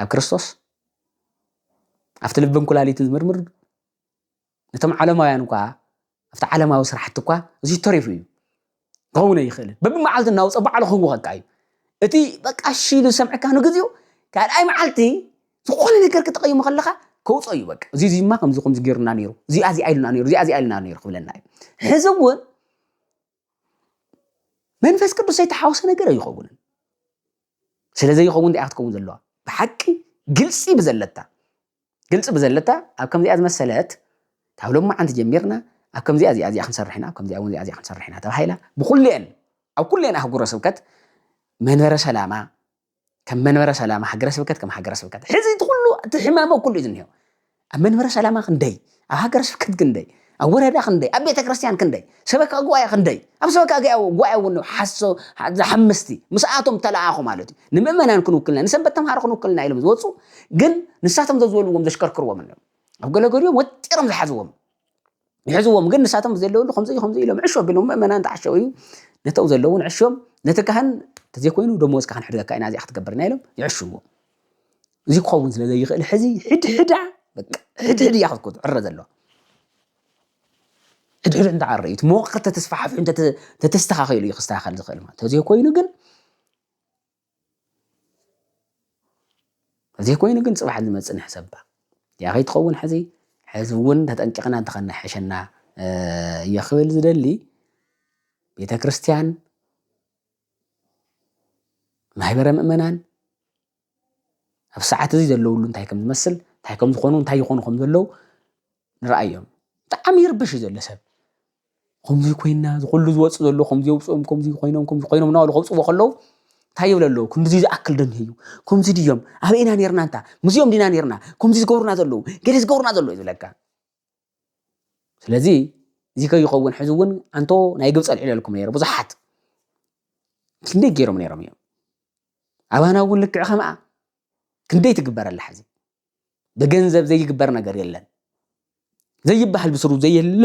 ኣብ ክርስቶስ ኣብቲ ልብን ኩላሊትን ዝምርምር ነቶም ዓለማውያን እኳ ኣብቲ ዓለማዊ ስራሕቲ እኳ እዚ ተሪፉ እዩ ክኸውን ኣይኽእልን በብመዓልቲ እናውፀ ባዕሉ ክህውኸካ እዩ እቲ በቃ እሺ ኢሉ ዝሰምዐካ ንግዚኡ ካልኣይ መዓልቲ ዝኾነ ነገር ክተቐይሙ ከለኻ ከውፀ እዩ በቃ እዚ እዚማ ከምዚ ከምዚ ገይሩና ነይሩ እዚኣ እዚኣ ኢሉና ነይሩ እዚኣ እዚኣ ኢሉና ነይሩ ክብለና እዩ ሕዚ እውን መንፈስ ቅዱስ ዘይተሓወሰ ነገር ኣይኸውንን። ስለ ዘይኸውን ዲኣ ክትከውን ዘለዋ ብሓቂ ግልፂ ብዘለታ ግልፂ ብዘለታ ኣብ ከምዚኣ ዝመሰለት ካብ ሎማዓንቲ ጀሚርና ኣብ ከምዚኣ እዚኣ እዚኣ ክንሰርሕ ኢና ኣብ ከምዚኣ እውን እዚኣ እዚኣ ክንሰርሕ ኢና ተባሂላ ብኩልኤን ኣብ ኩልኤን ኣህጉረ ስብከት መንበረ ሰላማ ከም መንበረ ሰላማ ሃገረ ስብከት ከም ሃገረ ስብከት ሕዚ እቲ ኩሉ እቲ ሕማመ ኩሉ እዩ ዝኒሆ ኣብ መንበረ ሰላማ ክንደይ ኣብ ሃገረ ስብከት ክንደይ ኣብ ወረዳ ክንደይ ኣብ ቤተ ክርስቲያን ክንደይ ሰበካ ጉባኤ ክንደይ ኣብ ሰበካ ጉባኤ እውን ሓሶ ዝሓምስቲ ምስኣቶም ተለኣኹ ማለት እዩ ንምእመናን ክንውክልና ንሰንበት ተምሃሮ ክንውክልና ኢሎም ዝወፁ ግን ንሳቶም ዘዝበልዎም ዘሽከርክርዎም እዮም ኣብ ገለገሊኦም ወጢሮም ዝሓዝዎም ይሕዝዎም ግን ንሳቶም ዘለውሉ ከምዚ እዩ ከምዚ ኢሎም ዕሾ ቢሎም ምእመናን ተዓሸው እዩ ነተው ዘለውን ዕሾም ነቲ ካህን ተዘይኮይኑ ደሞዝ ካህን ሕድገካ ኢና እዚኣ ክትገብርና ኢሎም ይዕሽዎ እዚ ክኸውን ስለ ዘይኽእል ሕዚ ሕድሕዳ ሕድሕድ እያ ክትኮት ዕረ ዘለዋ ሕድሕድ እንተዓረ እዩ መዋቅር ተተስፋሓፊ ተተስተኻኸሉ እዩ ክስተኻኸል ዝኽእል ማለት ተዘይ ኮይኑ ግን ተዘይ ኮይኑ ግን ፅባሕ ዝመፅእ ንሕሰባ ያ ከይትኸውን ሕዚ ሕዚ እውን ተጠንቂቕና እንተኸነሕሸና እየ ክብል ዝደሊ ቤተ ክርስቲያን ማህበረ ምእመናን ኣብ ሰዓት እዚ ዘለውሉ እንታይ ከም ዝመስል እንታይ ከም ዝኾኑ እንታይ ይኾኑ ከም ዘለዉ ንረኣዮም ብጣዕሚ ይርበሽ እዩ ዘሎ ሰብ ከምዚ ኮይና ዝኩሉ ዝወፁ ዘሎ ከምዚ የውፅኦም ከምዚ ኮይኖም ከምዚ ኮይኖም እናበሉ ከውፅዎ ከለዉ እንታይ ይብል ኣለዉ ክንድዚ ዝኣክል ዶ እኒሀዩ ከምዚ ድዮም ኣበይና ነርና እንታ ምስኦም ዲና ነርና ከምዚ ዝገብሩና ዘለዉ ገለ ዝገብሩና ዘለዉ እዩ ዝብለካ ስለዚ እዚ ከይኸውን ሕዚ እውን ኣንቶ ናይ ግብፂ ኣልዒለልኩም ነይረ ብዙሓት ክንደይ ገይሮም ነይሮም እዮም ኣባና እውን ልክዕ ከምኣ ክንደይ ትግበረላ ሕዚ ብገንዘብ ዘይግበር ነገር የለን ዘይበሃል ብስሩ ዘየሎ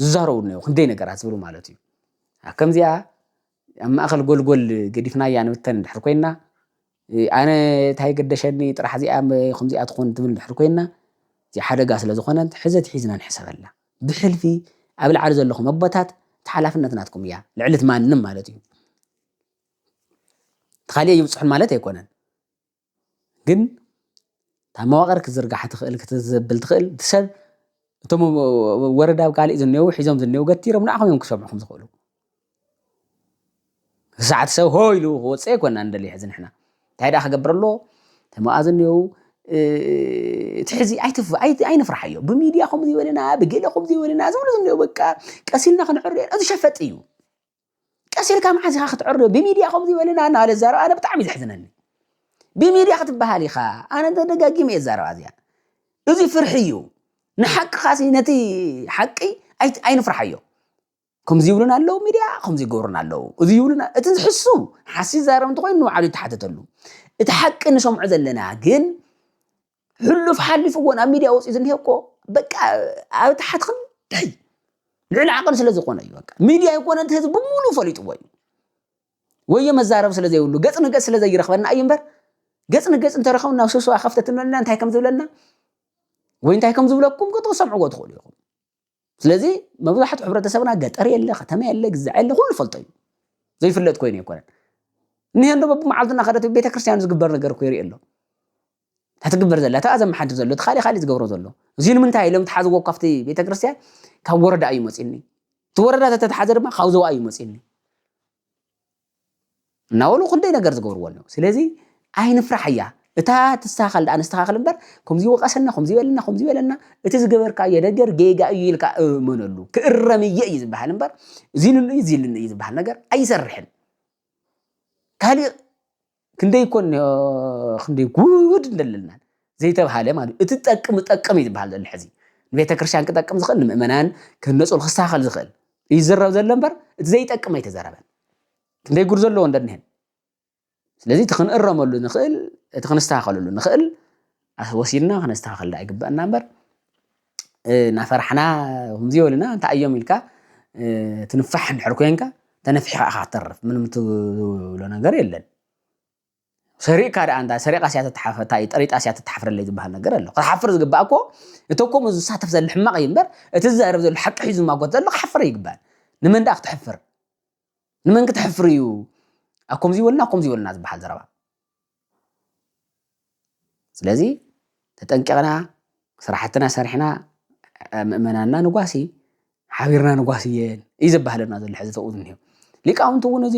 ዝዛረቡ እኒኦ ክንደይ ነገራት ዝብሉ ማለት እዩ ኣብ ከምዚኣ ኣብ ማእኸል ጎልጎል ገዲፍናያ ንብተን እንድሕር ኮይና ኣነ እንታይ ገደሸኒ ጥራሕ እዚኣ ከምዚኣ ትኾን ትብል እንድሕር ኮይና እዚ ሓደጋ ስለ ዝኾነት ሕዚ ኣትሒዝና ንሕሰበላ ብሕልፊ ኣብ ላዕሊ ዘለኹም ኣቦታት፣ እቲ ሓላፍነት ናትኩም እያ፣ ልዕሊ እቲ ማንም ማለት እዩ። እቲ ካሊእ ይብፅሑን ማለት ኣይኮነን። ግን እታ መዋቕር ክትዝርጋሕ ትኽእል፣ ክትዘብል ትኽእል፣ እቲ ሰብ፣ እቶም ወረዳ ኣብ ካልእ ዝኔዉ፣ ሒዞም ዝኔዉ ገቲሮም ንዓኹም እዮም ክሰምዑኹም ዝኽእሉ። ሰዓት ሰብ ሆ ኢሉ ክወፅእ ኣይኮና እንደሊ ሕዚ ንሕና። እንታይ ደኣ ክገብር ኣሎ? ተመኣ ዝኔዉ፣ እ፣ እቲ ሕዚ ኣይትፍ-፣ ኣይ-፣ ኣይንፍርሓዮ። ብሚድያ ከምዚ ይበለና፣ ብገለ ከምዚ ይበለና፣ ዝብሉ ዝኔዉ በቃ ቀሲልና ክንዕርዮ፣ እዚ ሸፈጥ እዩ። ቀሲልካ መዓዝ ኢኻ ክትዕርዮ? ብሚድያ ከምዚ ይበለና እናበለ ዝዛረብ ኣነ ብጣዕሚ እዩ ዘሕዝነኒ። ብሚድያ ክትበሃል ኢኻ፣ ኣነ ተደጋጊመ እየ ዝዛረባ እዚኣ። እዚ ፍርሒ እዩ። ንሓቅኻሲ ነቲ ሓቂ ኣይ-፣ ኣይንፍርሓዮ። ከምዚ ይብሉና ኣለዉ ሚድያ፣ ከምዚ ይገብሩና ኣለዉ። እዚ ይብሉና፣ እቲ ዝሕሱ ሓሲ ዝዛረብ እንተኾይኑ ንባዕሉ ይተሓተተሉ። እቲ ሓቂ ንሰምዖ ዘለና ግን ሕሉፍ ሓሊፍዎ ናብ ሚድያ ወፂኡ ዝኒሀ እኮ በቃ ኣብ ታሕቲ ክንደይ ልዕሊ ዓቐን ስለ ዝኾነ እዩ። በቃ ሚድያ ኣይኮነ እቲ ህዝቢ ብምሉእ ፈሊጥዎ እዩ። ወዮ መዛረብ ስለ ዘይብሉ ገፅ ንገፅ ስለ ዘይረኽበና እዩ እምበር ገፅ ንገፅ እንተረኸብና ኣብ ስብሰባ ከፍተት እንበልና እንታይ ከም ዝብለና ወይ እንታይ ከም ዝብለኩም ክትሰምዕዎ ትኽእሉ ኢኹም። ስለዚ መብዛሕትኡ ሕብረተሰብና ገጠር የለ፣ ከተማ የለ፣ ግዛዕ የለ፣ ኩሉ ፈልጦ እዩ። ዘይፍለጥ ኮይኑ ኣይኮነን። እኒሄ እንዶ በብመዓልቱ እናኸደት ቤተክርስትያን ዝግበር ነገር እኮ ይርኢ ኣሎ። እታ ትግበር ዘላ፣ እታ ዘመሓድር ዘሎ፣ እቲ ካሊእ ካሊእ ዝገብሮ ዘሎ። እዚ ንምንታይ ኢሎም ተሓዝዎ ካብቲ ቤተክርስትያን? ካብ ወረዳ እዩ መፂኒ። እቲ ወረዳ ተተተሓዘ ድማ ካብ ዞባ እዩ መፂኒ። እናበሉ ክንደይ ነገር ዝገብርዎ ኣለዉ። ስለዚ ኣይንፍራሕ እያ። እታ ትስተኻኸል ደኣ ነስተኻኸል እምበር፣ ከምዚ ይወቀሰና፣ ከምዚ ይበለና፣ ከምዚ ይበለና፣ እቲ ዝገበርካዮ ነገር ጌጋ እዩ ኢልካ እመነሉ። ክእረም እየ እዩ ዝበሃል እምበር፣ እዚ ኢሉኒ እዩ፣ እዚ ኢሉኒ እዩ ዝበሃል ነገር ኣይሰርሕን። ካሊእ ክንደይ እኮ እኒኦ፣ ክንደይ ጉድ እንደለና። ዘይተብሃለ ማለት እዩ። እቲ ጠቅም ጠቅም እዩ ዝበሃል ዘሎ ሕዚ። ንቤተ ክርስቲያን ክጠቅም ዝኽእል፣ ንምእመናን ክህነጹ ክስተኻኸል ዝኽእል ይዝረብ ዘሎ እምበር፣ እቲ ዘይጠቅም ኣይተዘረበን። ክንደይ ጉድ ዘለዎ እንደኒሀን። ስለዚ እቲ ክንእረመሉ ንኽእል፣ እቲ ክንስተኻኸለሉ ንኽእል፣ ኣስ-፣ ወሲድና ክነስተኻኸል ደኣ ይግበኣና እምበር፣ እ፣ እናፈራሕና፣ ከምዚ ይበሉና፣ እንታይ እዮም ኢልካ፣ እ፣ ትንፋሕ እንድሕር ኮይንካ፣ ተነፊሕካ ኢኻ ትተርፍ። ምንም ትብሎ ነገር የለን። ሰሪቕካ ደኣ እንዳ ሰሪቓ ስያ ተተሓፈ-፣ እንታይ እዩ፣ ጠሪጣ ስያ ተተሓፍረለይ ዝበሃል ነገር ኣሎ። ክትሓፍር ዝግባእ እኮ፣ እቲ እኮ ምስ ዝሳተፍ ዘሎ ሕማቕ እዩ እምበር፣ እቲ ዝዛረብ ዘሎ ሓቂ ሒዙ ዝማጎት ዘሎ ክሓፍር ይግባእ። ንመን ደኣ ክተሕፍር? ንመን ክተሕፍር እዩ? ኣብ ከምዚ ይበሉና፣ ኣብ ከምዚ ይበሉና ዝበሃል ዘረባ። ስለዚ ተጠንቂቕና ስራሕትና ሰሪሕና፣ እ፣ ምእመናንና ንጓሲ፣ ሓቢርና ንጓሲ እየን እዩ ዘባህለና ዘሎ ሕዚ ተኡ ዝኒሄ። ሊቃውንቲ እውን እዚ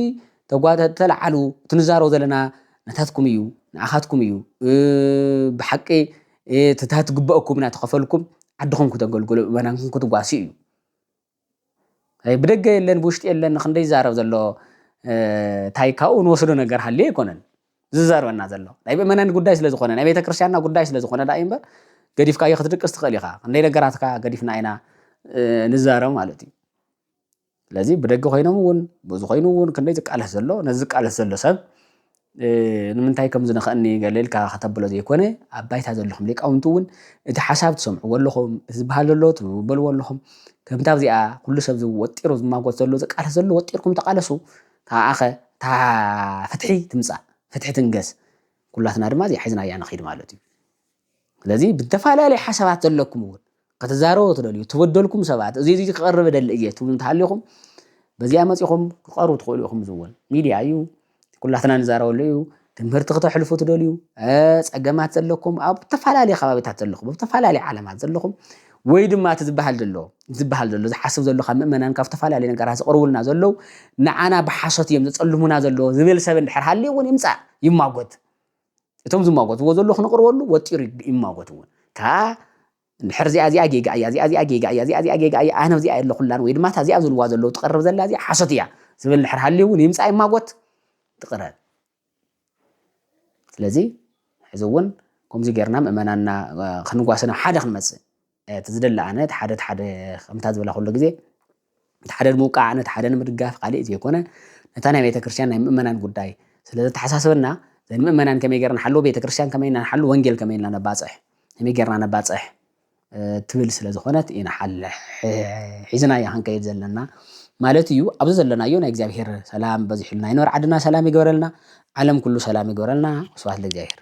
ተጓ-፣ ተ-፣ ተለዓሉ፣ እቲ ንዛረቦ ዘለና ናታትኩም እዩ፣ ንኣኻትኩም እዩ። እ፣ ብሓቂ፣ እ፣ እቲ ትግበአኩም እናተኸፈልኩም ዓድኹም ክተገልግሉ፣ ምእመናንኩም ክትጓሲ እዩ። ኣይ፣ ብደገ የለን፣ ብውሽጢ የለን፣ ክንደይ ይዛረብ ዘሎ፣ እ፣ እንታይ ካብኡ ንወስዶ ነገር ሃልዩ ኣይኮነን ዝዛረበና ዘሎ። ናይ ምእመናን ጉዳይ ስለ ዝኾነ፣ ናይ ቤተ ክርስቲያንና ጉዳይ ስለ ዝኾነ ደኣ እዩ እምበር፣ ገዲፍካዮ ክትድቅስ ትኽእል ኢኻ። ክንደይ ነገራትካ ገዲፍና ኢና፣ እ፣ ንዛረብ ማለት እዩ። ስለዚ ብደገ ኮይኖም እውን፣ ብዚ ኮይኑ እውን ክንደይ ዝቃለስ ዘሎ፣ ነዚ ዝቃለስ ዘሎ ሰብ፣ እ፣ ንምንታይ ከምዚ ንኸእኒ ገለ ኢልካ ከተብሎ ዘይኮነ፣ ኣብ ባይታ ዘለኹም ሊቃውንቲ እውን እቲ ሓሳብ ትሰምዕዎ ኣለኹም፣ እቲ ዝበሃል ዘሎ ትበልዎ ኣለኹም። ከምታ ኣብዚኣ ኩሉ ሰብ እዚ ወጢሩ ዝማጎት ዘሎ፣ ዝቃለስ ዘሎ ወጢርኩም ተቃለሱ። እታ ኣኸ፣ እታ ፍትሒ ትምጻእ፣ ፍትሒ ትንገስ። ኩላትና ድማ እዚኣ ሒዝናያ ንኸይድ ማለት እዩ። ስለዚ ብተፈላለየ ሓሳባት ዘለኩም እውን ክትዛረቡ ትደልዩ፣ ትበደልኩም ሰባት፣ እዚ፣ እዚ ክቐርብ እደሊ እየ ትብሉ እንተሃሊኹም፣ በዚኣ መጺኹም ክቐርቡ ትኽእሉ ኢኹም። እዚ እውን ሚድያ እዩ፣ ኩላትና ንዛረበሉ እዩ። ትምህርቲ ክተሕልፉ ትደልዩ፣ እ፣ ጸገማት ዘለኩም፣ ኣብ ዝተፈላለየ ከባቢታት ዘለኹም፣ ኣብ ዝተፈላለየ ዓለማት ዘለኹም፣ ወይ ድማ እቲ ዝበሃል ዘሎ፣ ዝበሃል ዘሎ፣ ዝሓስብ ዘሎ ካብ ምእመናን ካብ ዝተፈላለየ ነገራት ዝቐርቡልና ዘለዉ፣ ንዓና ብሓሶት እዮም ዘጸልሙና ዘለዉ ዝብል ሰብ እንድሕር ሃልዩ እውን ይምጻእ፣ ይማጎት። እቶም ዝማጎትዎ ዘለዉ ክንቕርበሉ ወጢሩ ይማጎት እውን። ከኣ እንድሕር እዚኣ፣ እዚኣ ጌጋ እያ፣ እዚኣ፣ እዚኣ ጌጋ እያ፣ እዚኣ፣ እዚኣ ጌጋ እያ፣ ኣነ እዚኣ የለኹላን ወይ ድማ እታ እዚኣ ዝብልዋ ዘለዉ ትቐርብ ዘላ እዚኣ ሓሶት እያ ዝብል እንድሕር ሃልዩ እውን ይምጻእ ይማጎት፣ ትቕረብ። ስለዚ ሕዚ እውን ከምዚ ጌርና ምእመናንና፣ እ፣ ክንጓሰ ናብ ሓደ ክንመጽእ፣ እ፣ እቲ ዝደሊ ኣነ እቲ ሓደ፣ እቲ ሓደ ከምታ ዝበላ ኩሉ ግዜ እቲ ሓደ ንምውቃዕ፣ ነቲ ሓደ ንምድጋፍ፣ ካልእ ዘይኮነ፣ ነታ ናይ ቤተ ክርስቲያን ናይ ምእመናን ጉዳይ ስለ ዘተሓሳስበና፣ እዘን ምእመናን ከመይ ጌርና ንሓልዎ፣ ቤተ ክርስቲያን ከመይ ኢና ንሓሉ፣ ወንጌል ከመይ ኢልና ነባጽሕ፣ ከመይ ጌርና ነባጽሕ፣ እ፣ ትብል ስለ ዝኾነት ኢና ሓለ-፣ ሒ-፣ ሒዝናያ ክንከይድ ዘለና ማለት እዩ። ኣብዚ ዘለናዮ ናይ እግዚኣብሔር ሰላም በዚሑልና ይንበር፣ ዓድና ሰላም ይግበረልና፣ ዓለም ኩሉ ሰላም ይግበረልና። ስብሐት ለእግዚኣብሔር።